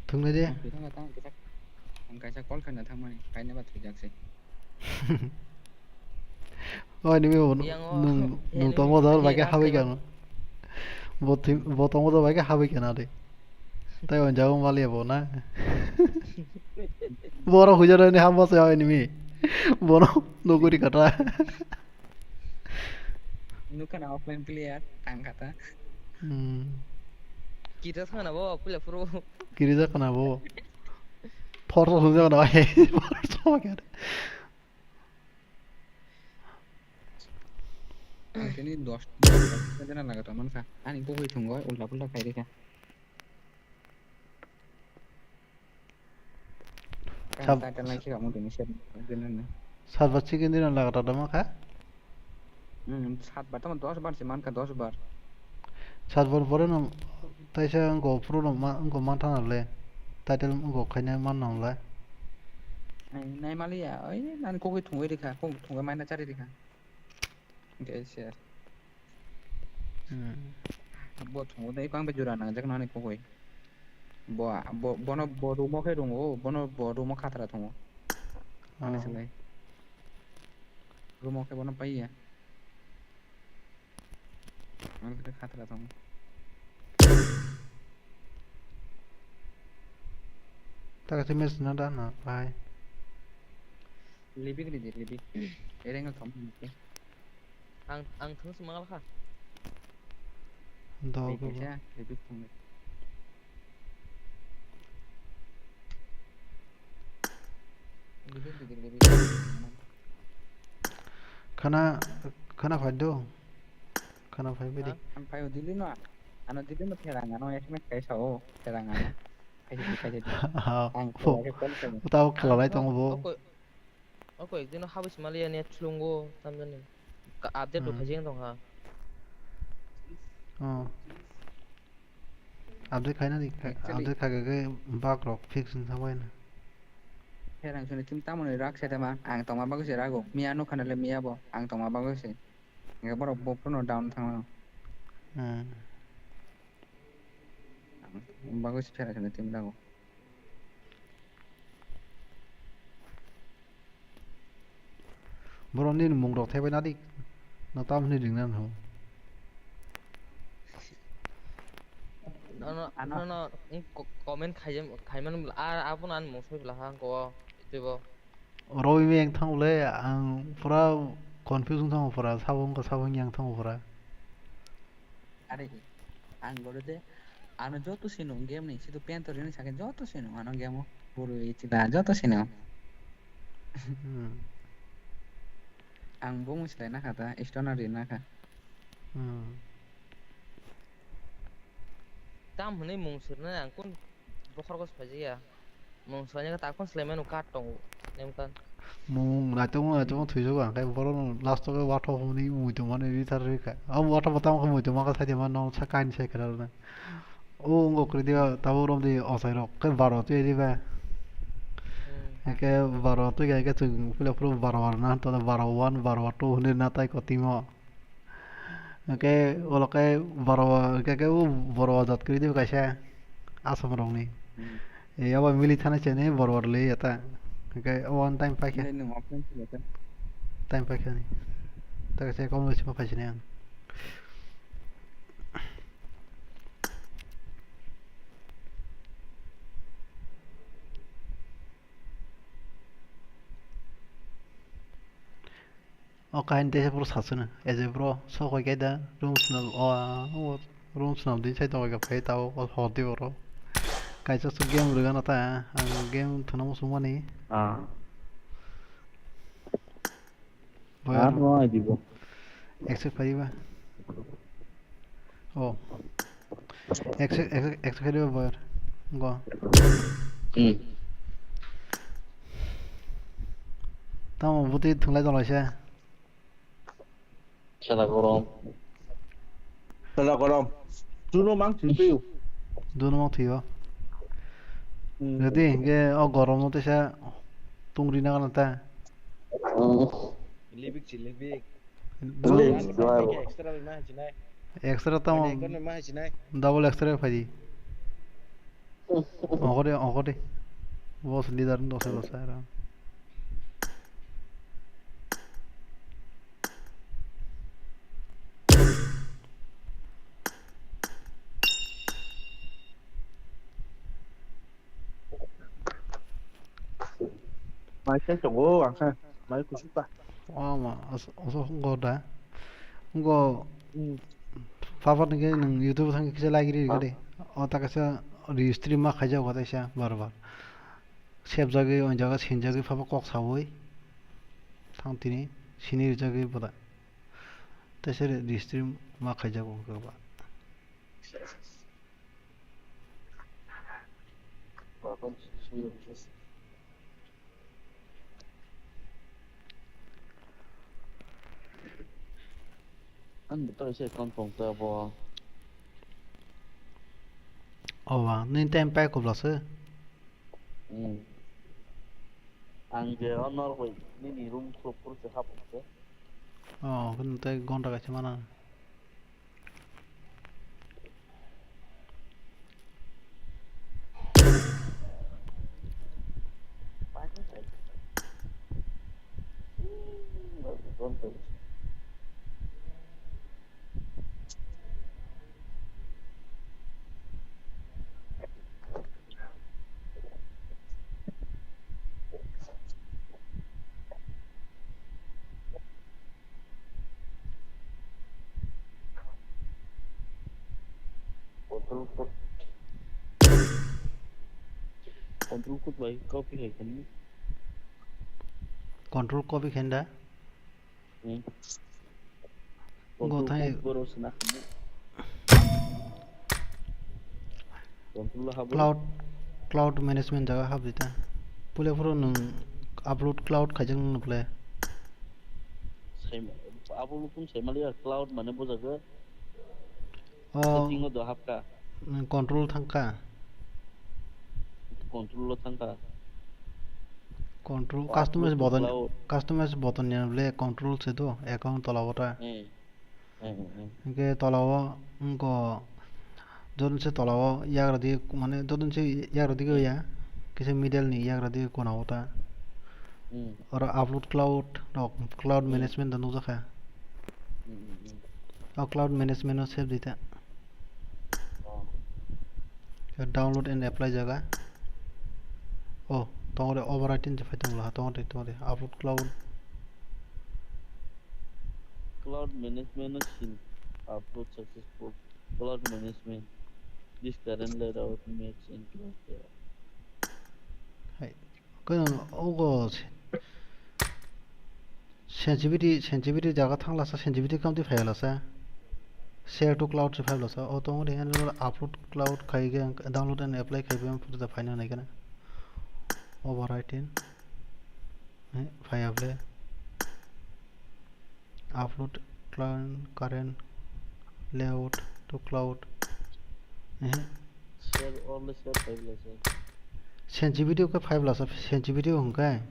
Thungnai de. Ang kaisa, ang kaisa call khaina thangmani, kainwi ba thwijak se. Oi, nimi bo, yang o, nung, nung enemy tongmo dor bai khe enemy habai kaiba. Kano. Bo twi-, bo tongmo dor bai khe habai kano de. Tai on jago maliya bo na. Boro huja ni hamma se oi nimi. Bono nuguri kata. Nukha na offline player, tang kata. Hmm. Kita sana bo, pula pro. Kiri ja kana bo. Force huja kana bai. Force huja kana. Ang tini dos, dos, dos jana lagato mankha. Ani bugui thungo, ulta pulta khai rikha. Sab-, title nai khe kamu tini se, dinana. Sat bar chicken dinner lagato da mankha? Hmm, sat bar tamo dos bar se mankha, dos bar. Sat bar pore no, taisa wngko pro no ma, wngko mantha na le. Title wngko khaina man na le. Nai, nai maliya, oi, nani kogwi thungwi rikha, kogwi thungwi maina chari rikha. Hingke share. Hmm. Bo thungo dai, bang bai jura nangjak nani kogoi. Bo, bo, bono bo room o khe rungo, bono bo room o khatra thungo. Ani, oh, silai. Room o khe bono paiya. Ani khe khatra thungo. Taka se mes na da na pai. Libik ni di, libik. Ereng thom ni. Ang, ang thung si mangal kha. Do. Libik go. Kaisa, libik thung ni. Libik di, libik. Khana, khana phai do. Khana phai bidi. Ha? Ang phai dili no. Ano dili no therang ano S M S kaisa o therang ano. Khaidi, khaidi. Ha, ang pho. Khaidi, khaidi. Tao khalalai tongo bo. Oko, oko ekdino habis maliya net slungo tamjani. Ka update, hmm, rok khaijeng tong ha. Oh. Update khaina di, kha-, actually, update khaga khe bug rok fix wng thangbai na. Kherang suni tim tamoni rak se tama, ang tongma bagwi se rago. Miya nukha nale miya bo, ang tongma bagwi se. Hingke borok bo phano down thangmano. Hmm. Bagwi se phera kheno tini lago. Borok nini mung rok thaibai nadik. No tam hwnwi ringna nw. Nono, ano, nono, mm, ko-, comment khaijak, khaimani bwla, a, abono ani mung soi bwla ha, ko, twibo. Oro imi yang thang le, ang pura confuse wng thango pura, sabo wngkha, sabo wngya wng thango pura. Are, ang gore de, ano joto sino game ni, sido pen to rini sake joto sino ano game o. Bwrwi chwla joto sino. Hmm. Ang bo muchilai nakha ta, stoner ri nakha. Hmm. Tam hwnwi mung sirnai ang kun bokhorok se phaijak ya. Mung swlaiya khe ta kun swlai mano card tongo. Nemkan. Mung naitokma naitokma thwijago ang khe borok last o khe wathok hwnwi mui tongmani ri thar rikha. Abo wathok bo tamo khe mui tongma khe saide mano sa kainwi sai kwrwrwna. O wngkha kwrwi diba tabuk romdi ochai rok khe baro twi diba. Hmm. Hwnkhe baro twi kha khe chwng puila phuru baro bar na to baro one baro two hwnwi na tai kotimo. Hwnkhe ulo khe boro hwnkhe khe o boro jat kwrwi diba kaisa Assam rokni. Hmm. E abo mili thani chene boro boro le yata. Hwnkhe o one time paikha. Nini mokol sila ta. Time paikha ni. Ta kaisa kom sima paisini ang. O kain teisa bro sasuna. Eje bro, sok hoi khe da, room swnam, o, o, room swnam din sai tongoi khe phai tao, o hor di bro. Kaisa swk game rwgano ta, ang game thwna muchung mani. Ah. Boy, ah, no, I dibo. Accept phai ba. Oh. Accept, accept, accept khaidi ba boyar. Go. Hmm. Tamo buti thunglai tonglaisa. Sala gorom. Sala gorom. Duno mang thwi phaio. Duno mang thwio. Hmm. Ready, hingke o gorom no tesa tungri na gana ta. Hmm. Libik si libik. Extra bai ma hai chinai. Extra tamo. Double extra phai di. Ongkori, ongkori. Boss leader no dosai dosai ra. Mai khe tongo, ang khe mai kusuk ta. O ma, os-, oso wngkha da. Wngkha. Hmm. Papa ni khe nwng YouTube thang kisa like ri kha de. O ta kaisa restream ma khaijak o kaisa bar bar. Sep jagwi o jaga sin jagwi papa kok sawi. Thang tini sini rijagwi boda. Tei se restream ma khaijak o khe ba. Ani bo to se kon tong ta bo. O ba, nini time pai kubla se. Hmm. Ang je honor bai nini room khuluk phuru se hap se. O, kunu tei gonta kaisa mana. Control code. Control code bai copy hai kani. Control copy khen da? Hmm. Go control thai. Code boro sina kani. Control habo. Cloud, cloud management jaga hap dita. Pule phuru nung upload cloud khaijak nung pule. Sai ma-, upload kun sai maliya cloud mane bojago. O. Setting o do hapka. Nung control thangka. Control o thangka. Control, o customize upload button, cloud. Customize button ni ble control se do account tola bota. Hmm. Hmm, hmm, hmm. Hingke tola o wngko joto se tola o yagra di mane joto se yagra di ya kisa middle ni yagra di kona o ta. Hmm. Oro upload cloud rok cloud, hmm, management da nukjakha. Hmm, hmm, hmm. O cloud management o save di ta. Oh. Download and apply jaga. Oh, tongre overwriting je phai tongla tongre tongre upload cloud. Cloud management no sin upload successful. Cloud management. This current layout makes in cloud layout. Khe ogo se-, sensitivity, sensitivity jaga thang lasa, sensitivity kamtwi phai lasa. Share to cloud se phai lasa. O tong de upload cloud khai ge download and apply khai be photo da phai na nai kana. Overwriting. Eh, phai able. Upload client current layout to cloud. Eh. Save all the save five lasa. Sensitivity ke five lasa, sensitivity hwnkhe.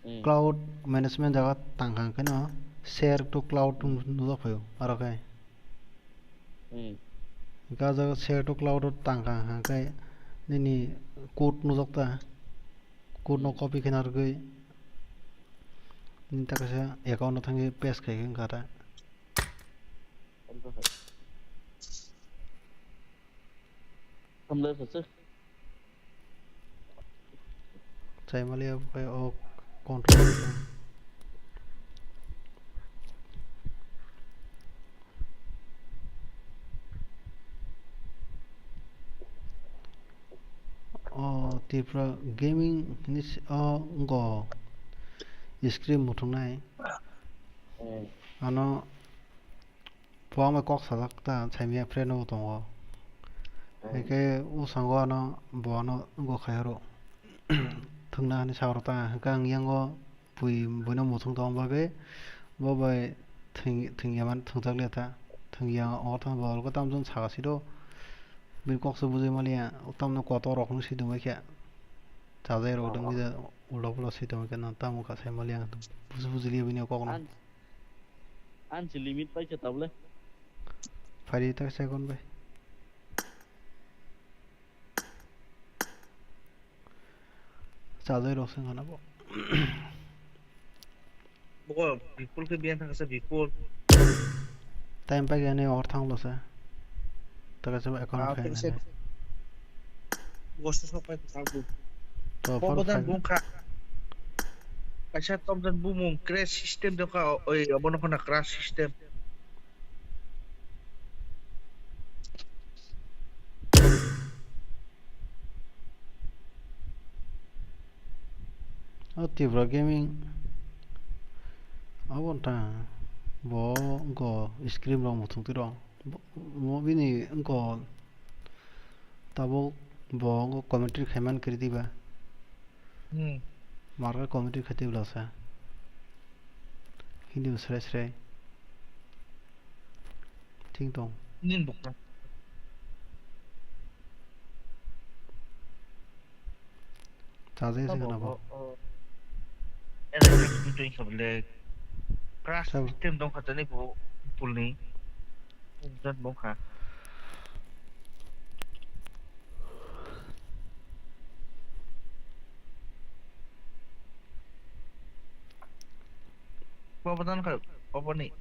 Hmm. Cloud management jaga tangkha hwnkhe no share to cloud Hmm. nujak phaio aro khe. Hmm. Ga jaga share to cloud o tangkha hwnkhe nini code nujak ta. Code no Hmm. copy khe narwgwi nini ta kaisa account no thangwi paste khai khe wngkha ta. Hamle sase. Chaimalia bai o control. O Tripura gaming hinwi se-, o wngkha screen muthungnai. Hmm. Ano Bo ang bai kok sajak ta, saimaya friend bo tongo. Hmm. Hingke o sango ano bo ano wngkha khai aro. Thwngna hinwi sa oro ta, hingke ang yango bui, buino muthung tong bagwi bo bai thwng, thwngya man thwngjak liya ta. Thwngya oro tang bo olgo tamjani saka siro. Bini kok se bujui maliya, tamno kotor rok no si tongbai khe. Chajai rok Oh, dwngwi oh. ja ulo pulo si tongbai khe, no tamo kha sai maliya, buji buji liya bini kok no. An-, Ansi limit paikha tabole. Phari ta second bai. Chajai rok se ngana bo. Bo Bipul khe biyan thangsa Bipul. Time paikha ni or thang lo se. Ta kaisa account Ah, khai tei se nai. Bo se sok pai thang bu. To Bo phar bodan khai. Bung kha. Kaisa tomjan bumung crash system dong kha, oi, obono khna crash system. O Tripura Gaming abo wngkha bo wngkha screen rok muthung twi rok. Bo, bo bini wngkha tabuk bo wngkha commentary khai man kwrwi diba. Hmm. Marka commentary khai twi bwlasa. Hindi bo srai srai. Thing tong. Nin bukha. Chajai se Abo, gana bo. O, o. Era khe twi twi kha bole. Crash Sabo. System dong kha tani bo pulni. Jan bong kha. Bo bodan kha, oboni.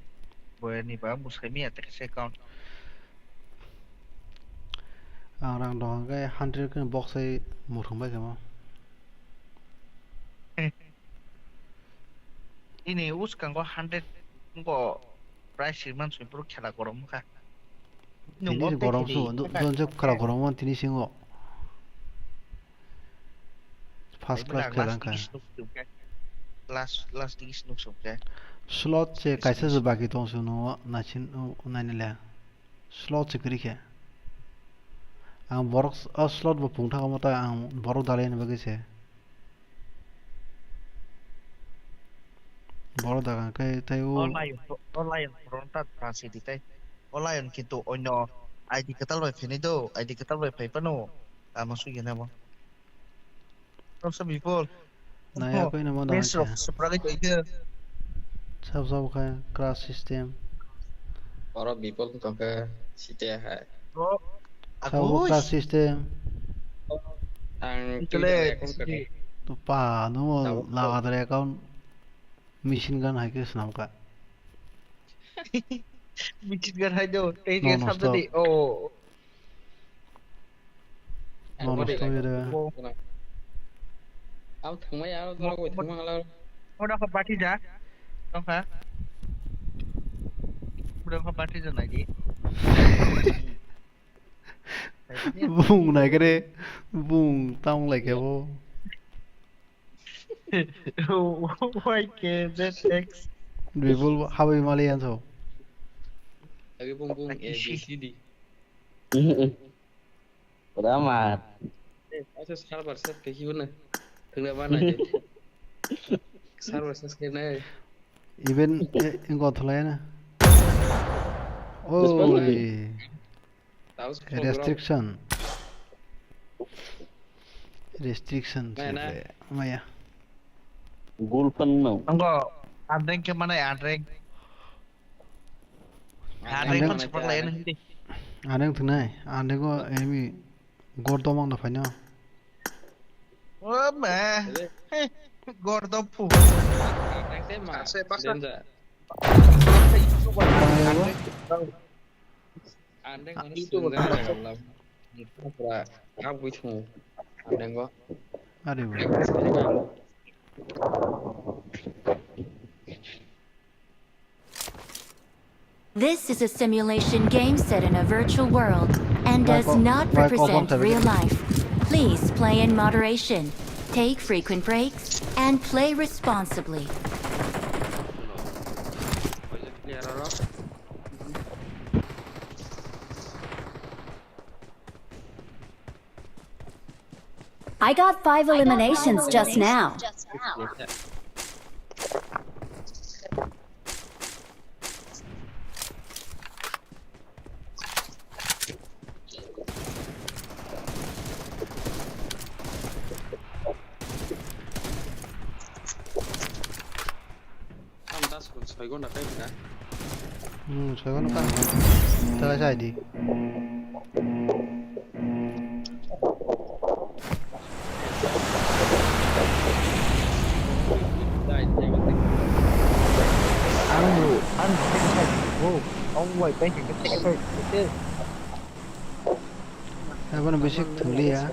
Boyani ba musai miya te se account. Ang rang dong hwnkhe hundred khe box sai muthung bai khe mo. Ini uskango hundred ngo price rimani swi bwrwi khela gorom wngkha. Tini gorom su, do-, donse khela gorom wngkha tini singo. First class khela wngkha. Last, last digi swnuk suk khe. Slot se kaisa se baki tong su no naisin nainile. Slot se kwrwi khe. Ang borok s-, o slot bo pung thangma ta ang borok dalai ni bagwi se. Borok daga khe tei o. O lion, o lion front ta ta si di tei. O lion kintu onyo I D kwtal bai phini do, I D kwtal bai phai phano. Tamo sui gana bo. Noksa Bipol. Naya koi namo dang khe. Sab sab khe crash system. Oro Bipol tong khe site hai. Bro. Sabo crash system. Ang Twitter account khe. To pa no lagadar account machine gun hai khe swnam kha. Machine gun hai do. Tei no, no, stop. Oh. Ang no, no, stop ya da. Ang thangmai aro dora koi thangma hala. Ora ko party ja. Tongkha. Ora ko party ja nai di. Bung nai kare bung tang lai ke bo. Y K Z X. Bibul habai mali anso. Lagi pung pung A B C D. Ora mat. Eh, asa server set ke hiuna. Thengna ba na je. Server set ke na. Even, eh, engko thulai na. Oi. Restriction. Restriction. Maya na. Maya. Gul phan no. Angko andeng ke mana andeng. Andeng phan sepak lai nang di. Andeng thunai, andeng ko enemy gor domang da phaino. O ma. Gor do phu. Andeng te ma. Ase basa. Denja. Andeng mana sungga na gamlam. Pura kap gui thung. Andeng go. Are bro. This is a simulation game set in a virtual world and does not represent real life. Please play in moderation, take frequent breaks, and play responsibly. I got five eliminations just now. Ang das kun soi gona kai bina. Hmm, soi gona kai. Tara sai di. Ang lu, ang lu, oh, oh, wai, thank you, thank you, thank you. Abo no bisi thungliya.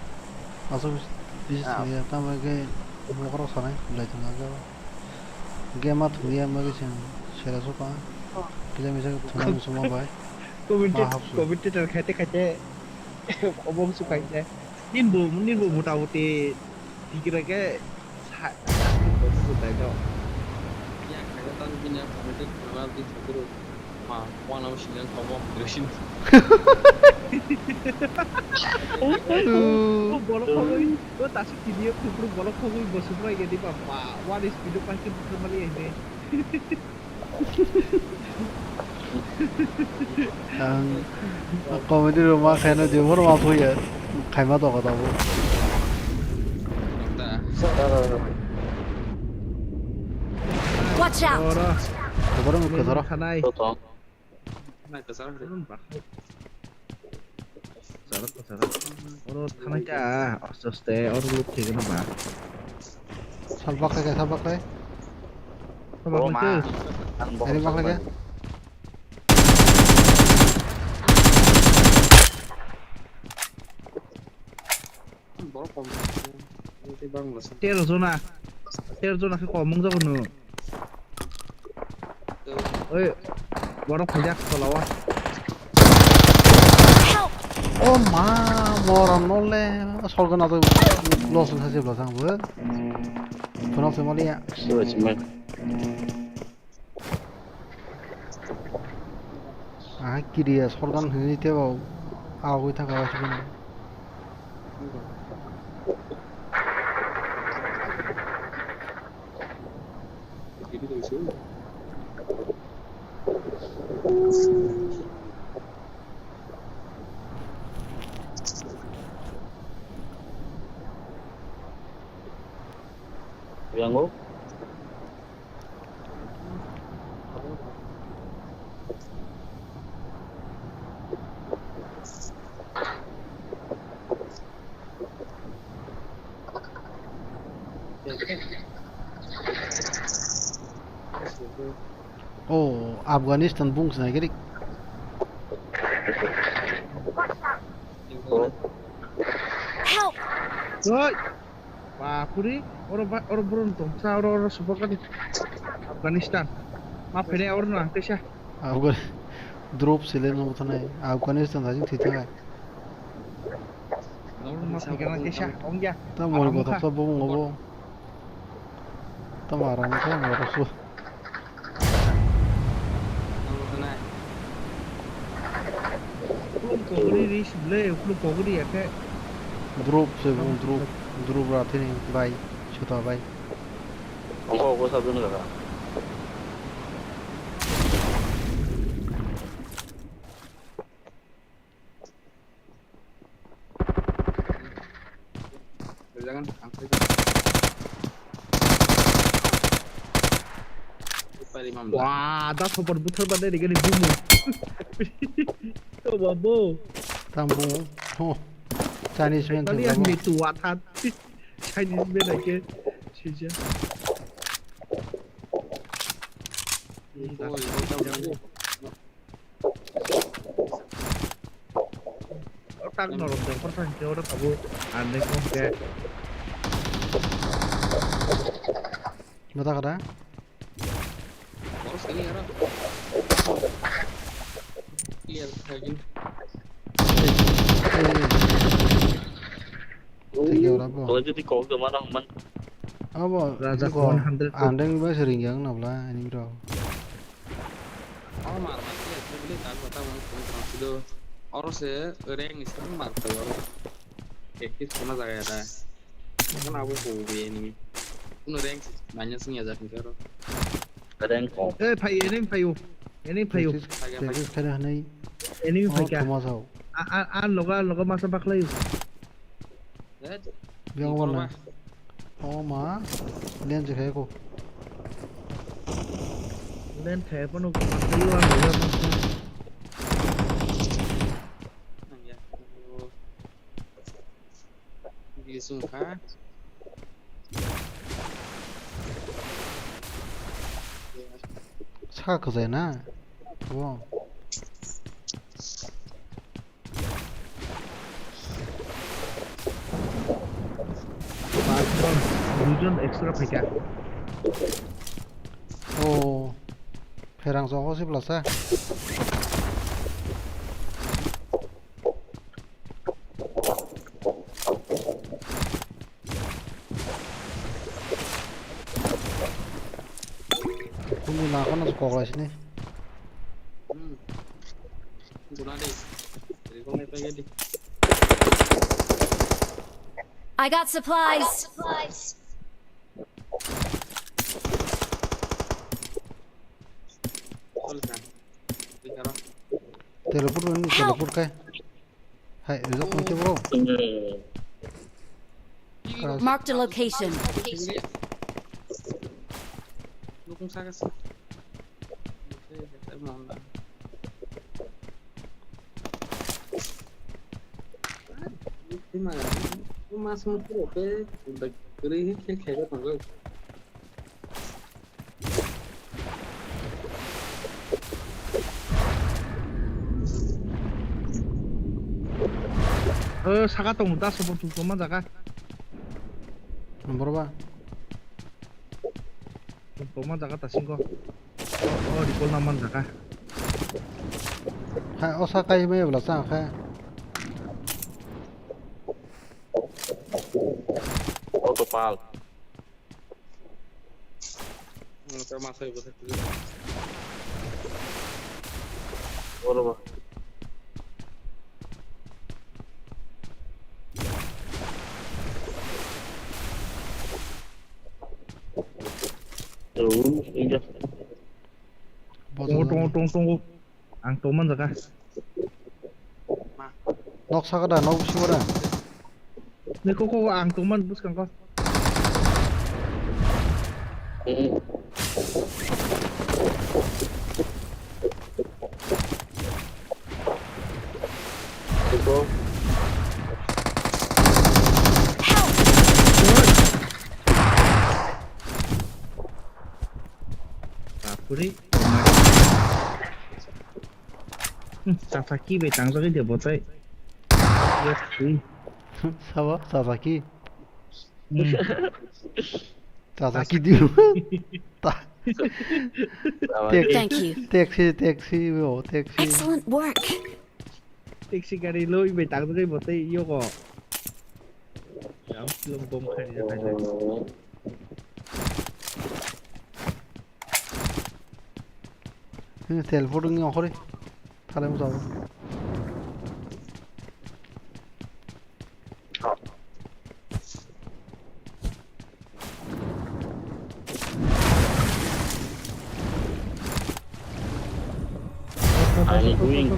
Aswk bisi thungliya. Tamo khe bokhorok sanai belai thwngna khe. Game ma thungliya, ma khe chwng sera suka. Kisa misa thwngna muchungma bai. Commentator, commentator khaite khaite obo muchung khaite. Ninbo, ninbo mota moti tikira khe sa, sa, sa, sa, sa, sa, sa. Yang khaga tang bini ang comedy khwnama di thakuru. Ma, wana o sinang komo dressing. O borok khogwi, o tasuk T V o kupru borok khogwi bo suprei gedi ba, ba, wana speed o paikhe bukha mali aine. Ang comedy rok ma khaina je bono ma thuya khaima to kota bo. Watch out! Oro. Borok no kwtharo. Thanai. Thanai kwcharo. Oro bahai. Kwcharo, kwcharo. Oro thanai ta, aste aste, oro loot thai gana ba. Sal baklai khe, sal baklai. Sal baklai khe. Ani baklai khe. Tero jona, tero jona khe kom wng jago no. Oi, borok phaijak tolao. O ma, moron nole, sorgo na loss wngkha jebla jang bo. Phunuk se maliya. Aha kiriya sorgan hinwi tebo agoi thangkha waisukmano. Yang o. Oh, Afghanistan bung sinai giri. Help! Oi! Bapuri, oro ba, oro borok tongsa, oro, oro subakani. Afghanistan. Ma phene oro no ang kaisa. Afgan, drop sele no thane. Afghanistan thajing thwi thang. Oro ma phikana kaisa, ongya. Ta mori kothok sa bung obo. Tamo aram khe ang oro su. Ang bo khanai. Ukulung kogri ri sible, ukulung kogri ya khe. Drop se bung drop, drop ra thini bai, chuta bai. Ang kok ko sabun kha. Jangan, ang kaitor. Pari mamla. Wah, da support buthar ba dai gani bumu. To babo. Tam bumu. Ho. Chinese man. Kali yang itu wathat. Chinese man aja. Sija. Oi, oi, oi. O tak norok dengkor thang khe oro tabuk andai kong khe. Mata kada? Boros kali aro. Clear kagin. Thank you, Rabo. Kalau jadi kau ke mana man? Abo, Raja ko one hundred. Andeng ba sering yang nabla ini bro. Oh, mar, mar, iya, saya beli tahu, tahu, mau, mau, mau, sudah. Oro se, rank ni sekarang mar, tahu, oro. Active sama saya ada. Kan aku hobi ini. Kuno rank banyak sih, ya, jadi, oro. Rank kok. Eh, phai, enemy phai, enemy phai. Practice, practice kare hanai. Enemy phai kya? Thomas hau. A, a, a, loga, loga masa baklai. Yang mana? Oh ma, lian je kaya ko. Lian kaya pun aku pakai luar juga maksudnya. Gili sungkha. Saka kwchai na? Bo. Duijon extra phaikha. Oh. Pherang chok o se blasa. Kunu na kono kok lai sini. Hmm. Guna dei. Recall nai paikha di. I got supplies. Chol kha. Teleport, teleport kai. Hai, rijak tong khe bro. Marked a location. Nukung saka sa. Mas mukro pe, kiri khe khe tongo. O saka tongo, da support tong tongma jaga. Number ba? Tong tongma jaga ta singo. O recall na man jaga. Hai, o saka i maya bla sa kha. O to pal. Hmm, ta masai bo thakti. Oro ba. Tongo, tongo, tongo, tongo. Ang tongman jaga. Nok saka da, nok bisingo da. Ni kok, kok, ang tongman bwskango. Bapuri. Hmm, Sasaki bai tangjak de bo tai. Yes, three. Sabo Sasaki. Hmm. Sasaki diu. Ta. Thank you. Taxi, taxi, bro, taxi. Excellent work. Taxi gari loi bai tangjak de bo tai yogo. Jam film bom khai ja khai. Teleport wngya okhori. Thalai mo jabo. Ani going.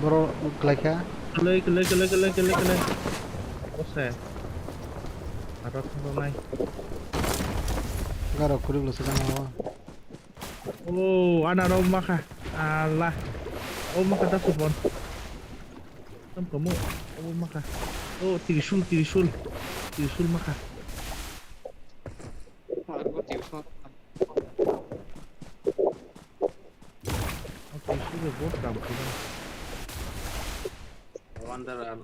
Boro klaikha. Kalai, kalai, kalai, kalai, kalai, kalai. Ose. Aro thangna nai. Garo khuri bwlwsa gana o. Oh, ana ro makha. Allah. Oh, makha ta supon. Tam kamu. Oh, makha. Oh, Trishul, Trishul. Trishul makha. Ako Trishul. Oh, Trishul de bot kam kira. Pawandar,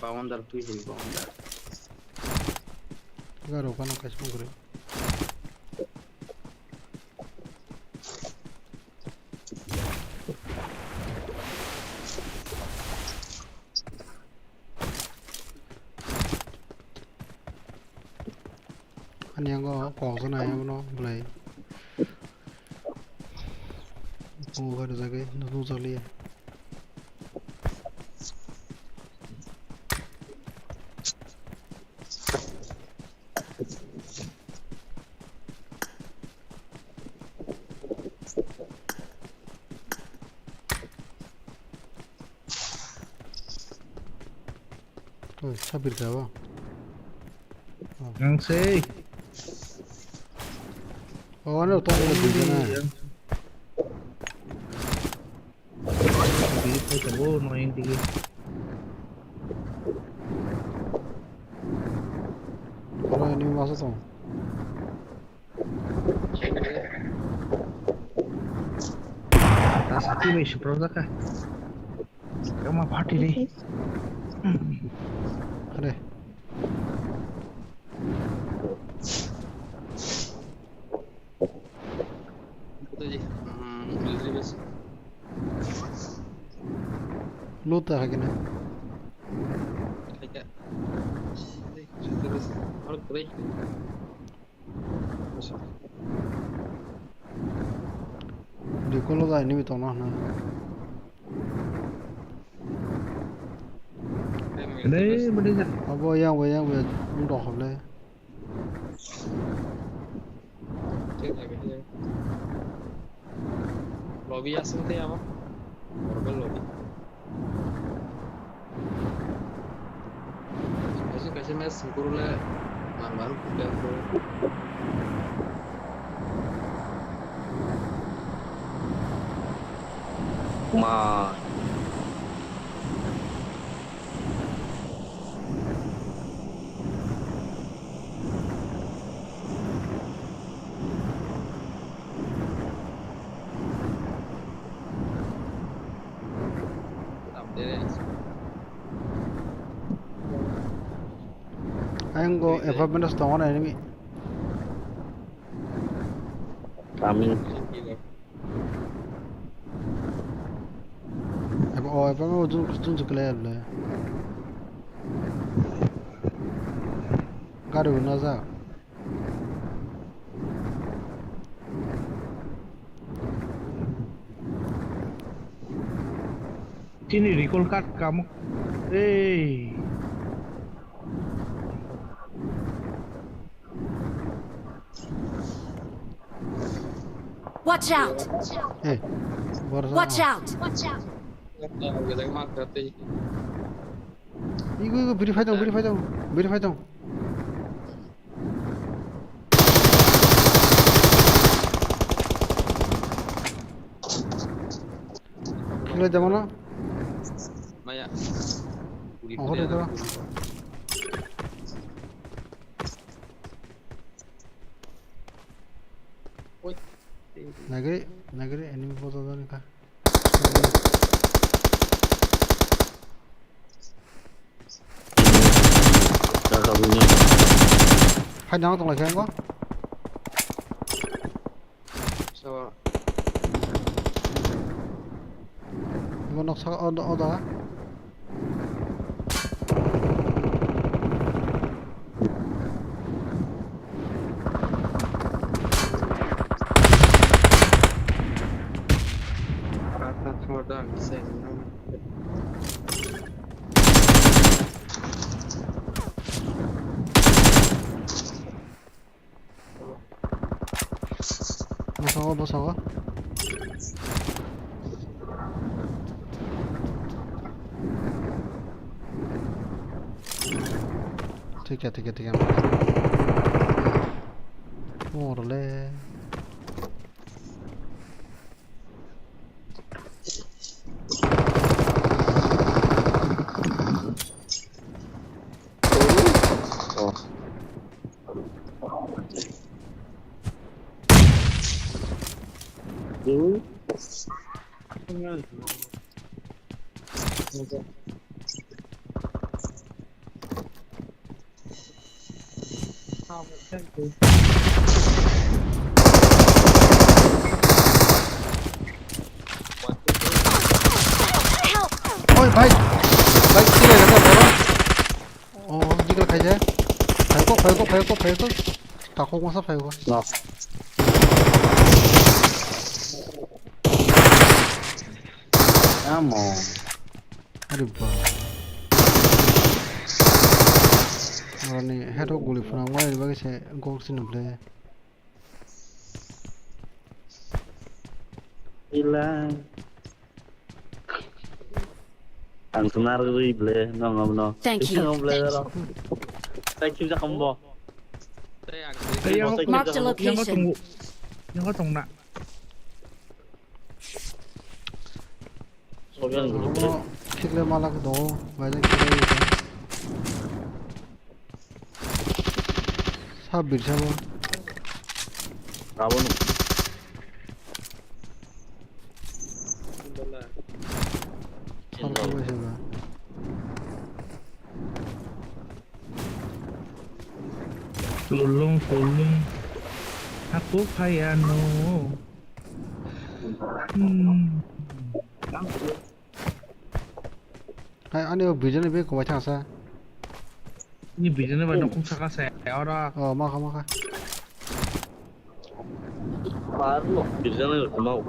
Pawandar, tui hin Pawandar. Garo kana kasmo gre. Ani yango kok jana ya bono belai. Bo gari jagwi nukjak liya. Oi, sabir ka bo? Ang sei. Oh, ano to ang buja na. Biri phai tongo, no, yang digi. Oro ini masa tong. Rasa tu bai supra jaka. Kama party deh. Are. Ito ji, mm, delivery base. Loot ta hakina. Khaika. Delivery base. Aur break. Recall da enemy tongna hwnna. Dei, bwdai ja. Abo yang bo, yang bo, wng tong kha le. Lobby aswng tei abo. Normal lobby. Kaisa kaisa match sungkuru le mar mar kukya ko. Ma. Ayang go apartment o tongo na enemy. Coming. Abo, oh, abo mo jun, jun jukle able. Gari una ja. Chini recall card kamo. Ei. Watch out! Hey, bor sa. Watch out! Igo, igo, biri phai tong, biri phai tong, biri phai tong. Kile demo na? Maya. Oh, deh, deh. Nagri, nagri enemy bodo dani ka. Hai dang tong lai khe ngo. Sawa. Ibo noksa o, o da. Dang, sen, no. Bosongo, bosongo. Thikya, thikya, thikya. Morle. Oi, bike, bike khe lai jaka boro. Oh, jikla khaija. Phaikok, phaikok, phaikok, phaikok. Takhok masa phaikok. Knock. Amo. Ari ba. Oroni head o guli phunang wai bagwi se gok sini ble. Ilang. Ang tunar rwi ble nong amno. Thank you. Nong ble ro. Thank you jakom bo. Tei ang Tei yang Marked a location. Yang tong na. Sobian group. Omo khikle malak do, baile khikle. Sabir sabo. Abono. Sabo sabo. Tulung tulung. Aku kaya no. Hmm. Hai, ani o vision ni bag kwbai thangsa. Ni vision ni bai nokong saka se ora. Oh, makha, makha. Par no vision ni mau.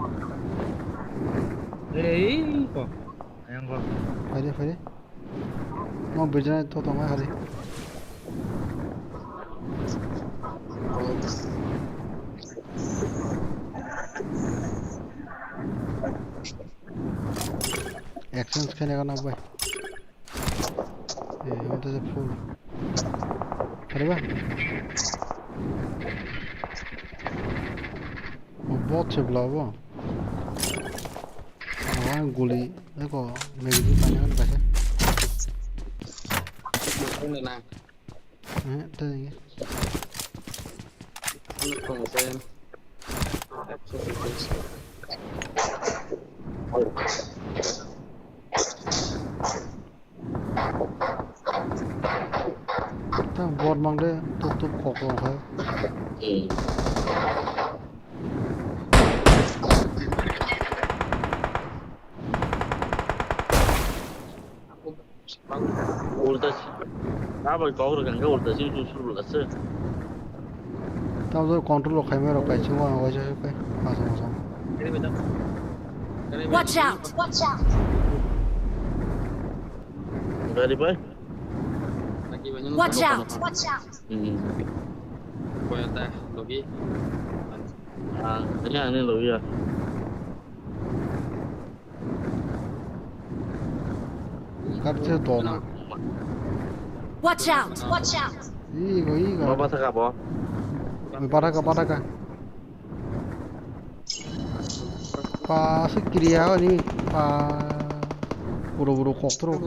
Ei ko. Ayang ko. Phaide, phaide. Mo vision ni to tongai hari. Exchange khaina gana bai. Eh, what is it full? Kare ba? O bot se bla bo. O ang guli, eko, magazine pani gana kaisa. Ini na. Eh, tadi. Ano kung sen. Tang bor mang de, tup tup kok rong hai. Hmm. Ulta si-, abo kok rok hwnkhe ulta simi simi suru bwlasa. Tamo control rok khaimai rok kaisa uansuk uansuk khe asong asong. Watch out! Watch out! Gari bai? Watch out! Watch out! Hmm. Koyata logi. Ah, ini ani logi ya. Kapche toma. Watch out! Watch out! Igo, igo. Baba saka bo. Baraka, baraka. Pa se kiriya ni pa. Buru buru koktro.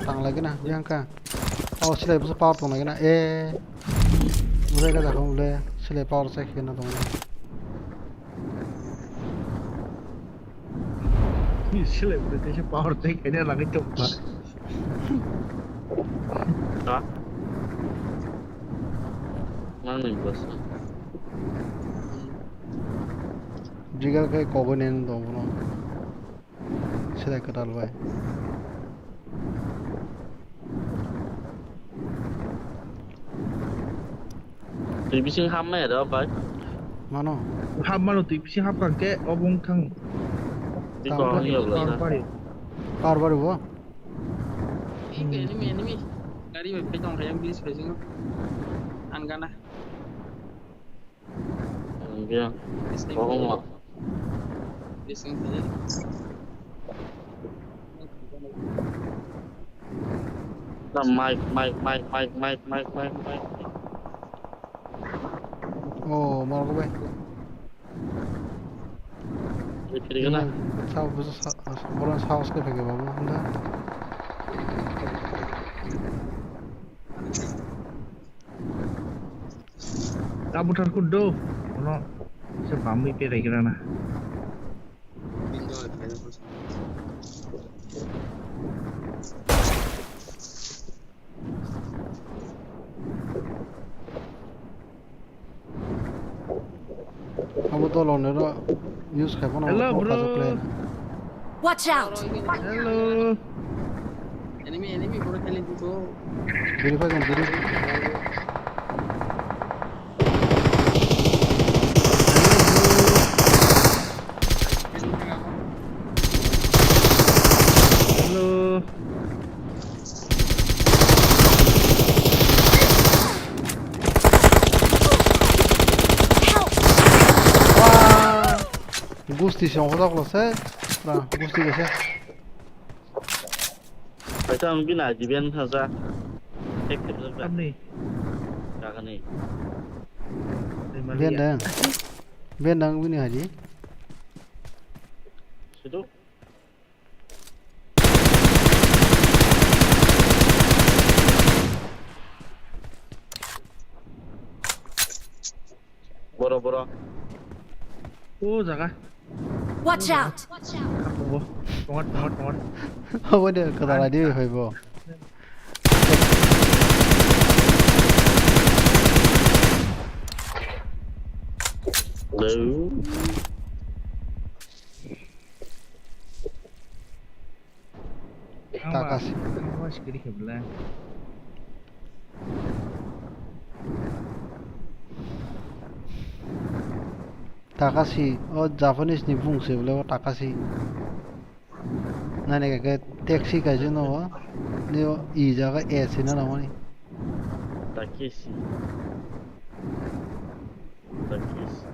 Tang lagi na, yang ka. Oh, silai busa power tong lagi na. Eh. Busa ka jaga ule silai power check kena tong. Silai bwrwi kaisa power tei kaina ragwi tongkha. Ha? Nangni bwsa. Jigar khai kogwi nai nang tongo bono. Silai kwtal bai. Twi bising ham maya da bai. Mano. Hap mano twi bisi hap kang ke obo wng thang. Twi tang kong bari, ya bwlai tang na. Bari. Car bari bo? Enemy, enemy, enemy. Gari bai phai tong kha yang police phai singo. Ang gana. Ang gana. Police phai. Bohong ma. Police phai. Na mic, mic, mic. Oh, margo bai. Ri phiri gana. Sa-, sa-, sa-, boron saos khe phege babu, hwnda. Abo thar kuddo. Ono se bamwi berai gana na. Abo dolo nero use khai phano. Hello, bro. Watch out! Hello. Enemy, enemy, bro, kali dito. Biri phai kong, biri. Hello. Gusti song hoda kolo se. Ra, gusti gese. Paisa ang bina diben haja. Tek tek tek. Amni. Kagani. Ben dang. Ben dang bini haji. Situ. Boro, boro. O jaga. Watch out! Abo, tongat, tongat, tongat. Abo de kadala di phaibo. Hello. Takashi. Takashi, o Japanese ni bung se bole o Takashi. Nani kake taxi kaisa no o. Ni o i jaga S na namani. Takeshi. Takeshi.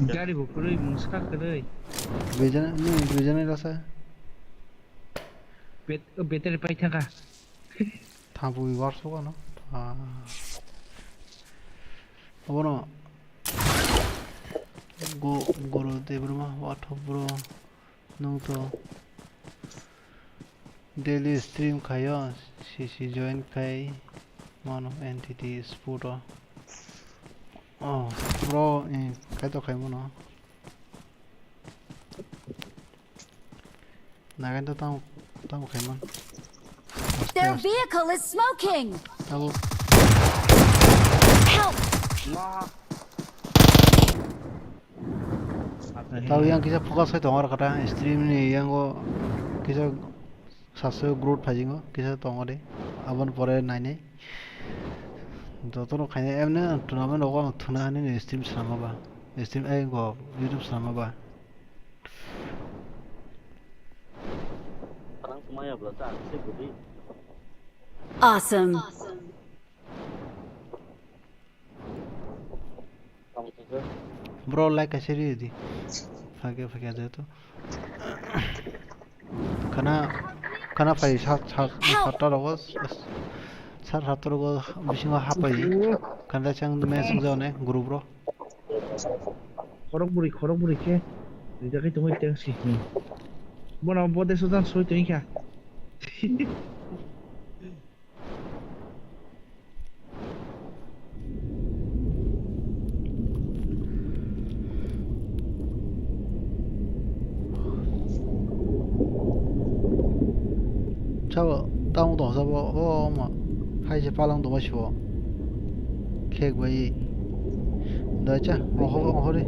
Gari bo kwrwi, mungsa kwrwi. Duijana, ni duijana rasa. Bet-, o, battery pai thangkha. Thampui warso kano. Ah. Abono. Go, goro Debbarma, wathok bro. Nwng to daily stream khaio, C C join khai mano N T T sport o. Oh, bro, eh, kaitor khai mano. Nagan to tamo, tamo khai man. Their vehicle is smoking! Abo. Help! Tao yang kisa focus khai tongo kata stream ni yango kisa sasu growth phaijingo kisa tongo de aboni pore nainai jotono khainai emne tournament rogo ang thuna hinwi stream swnama ba stream ai go YouTube swnama ba. Awesome. Bro, like kaisa ri di. Phage, phage, jehetu. Khana, khana phai sat, sat, satta rogo, sat, satta rogo bisingo hapai. Khana chang message jone group ro. Khorok bwrwi, khorok bwrwi khe. Rijak khe tongwi tengsi. Bono bode sudan soi tongwi kha. Sabo tamo tong sabo o ma hai se palang tongma sibo khek bai dai cha oho oho re.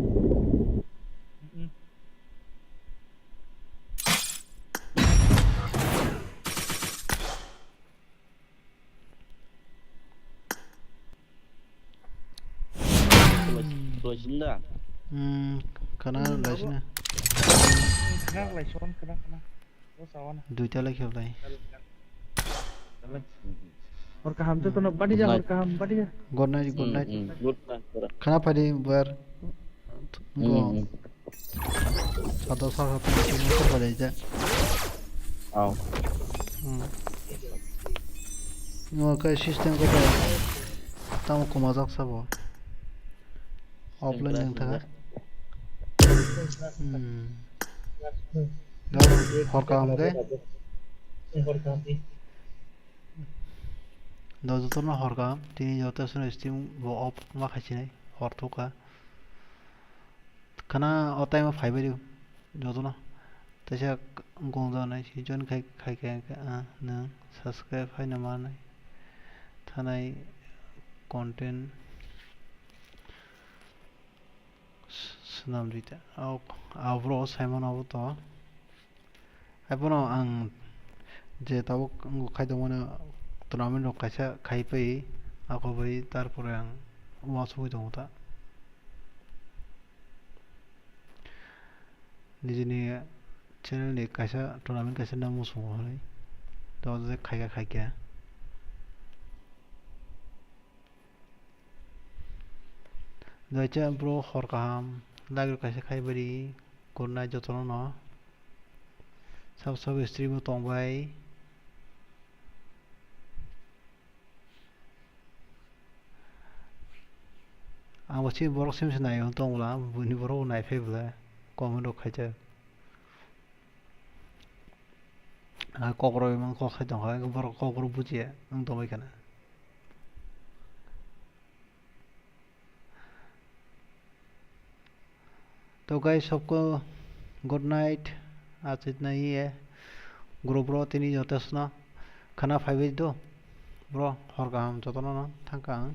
Sinda. Hmm, kana Hmm, laisina. Kana lai son kana kana. Duita lai kheblai. Hor kaham to tono badi ja, hor kaham badi ja. Good night, good night. Hmm, good night. Khana phadi bar. Go. Hmm, hmm. Sado sa sa tini tini sir phadi ja. Au. Hmm. Ngo kai system ko ta. Tamo kumajak sabo. Offline yang thaga. Hmm. Hor kaham khe. Do jotono hor kaham. Tini joto sono stream bo off ma khaisinai. Hor thoka. Khana o time o phaibai rw. Jotono. Teisa gongja nai si join khai khai khe nwng subscribe haino manai. Thanai content. Swnam rita. Abro Simon abo to. Abono ang je tabuk wngkha khaitongmani tournament rok kaisa khaipai ako bai tarpore ang uansugui tongo ta. Nijini channel ni kaisa tournament kaisa nang muchungo hwnwi. To je khaika khaika. Dacha bro hor kaham, like rok kaisa khai bari, good night jotono no. Sab sab stream o tong bai. Ang bo si borok sim se nai tong bwla, buini borok bo nai phai bwla, comment rok khaijak. Ah, kokrok imang kok khai tongkha, borok kokrok bujiya wng tongbai khana. To guys, सबको good night, achit na ye group ro tini jotono khana phaibai do bro, hor kaham jotono no thangka ang.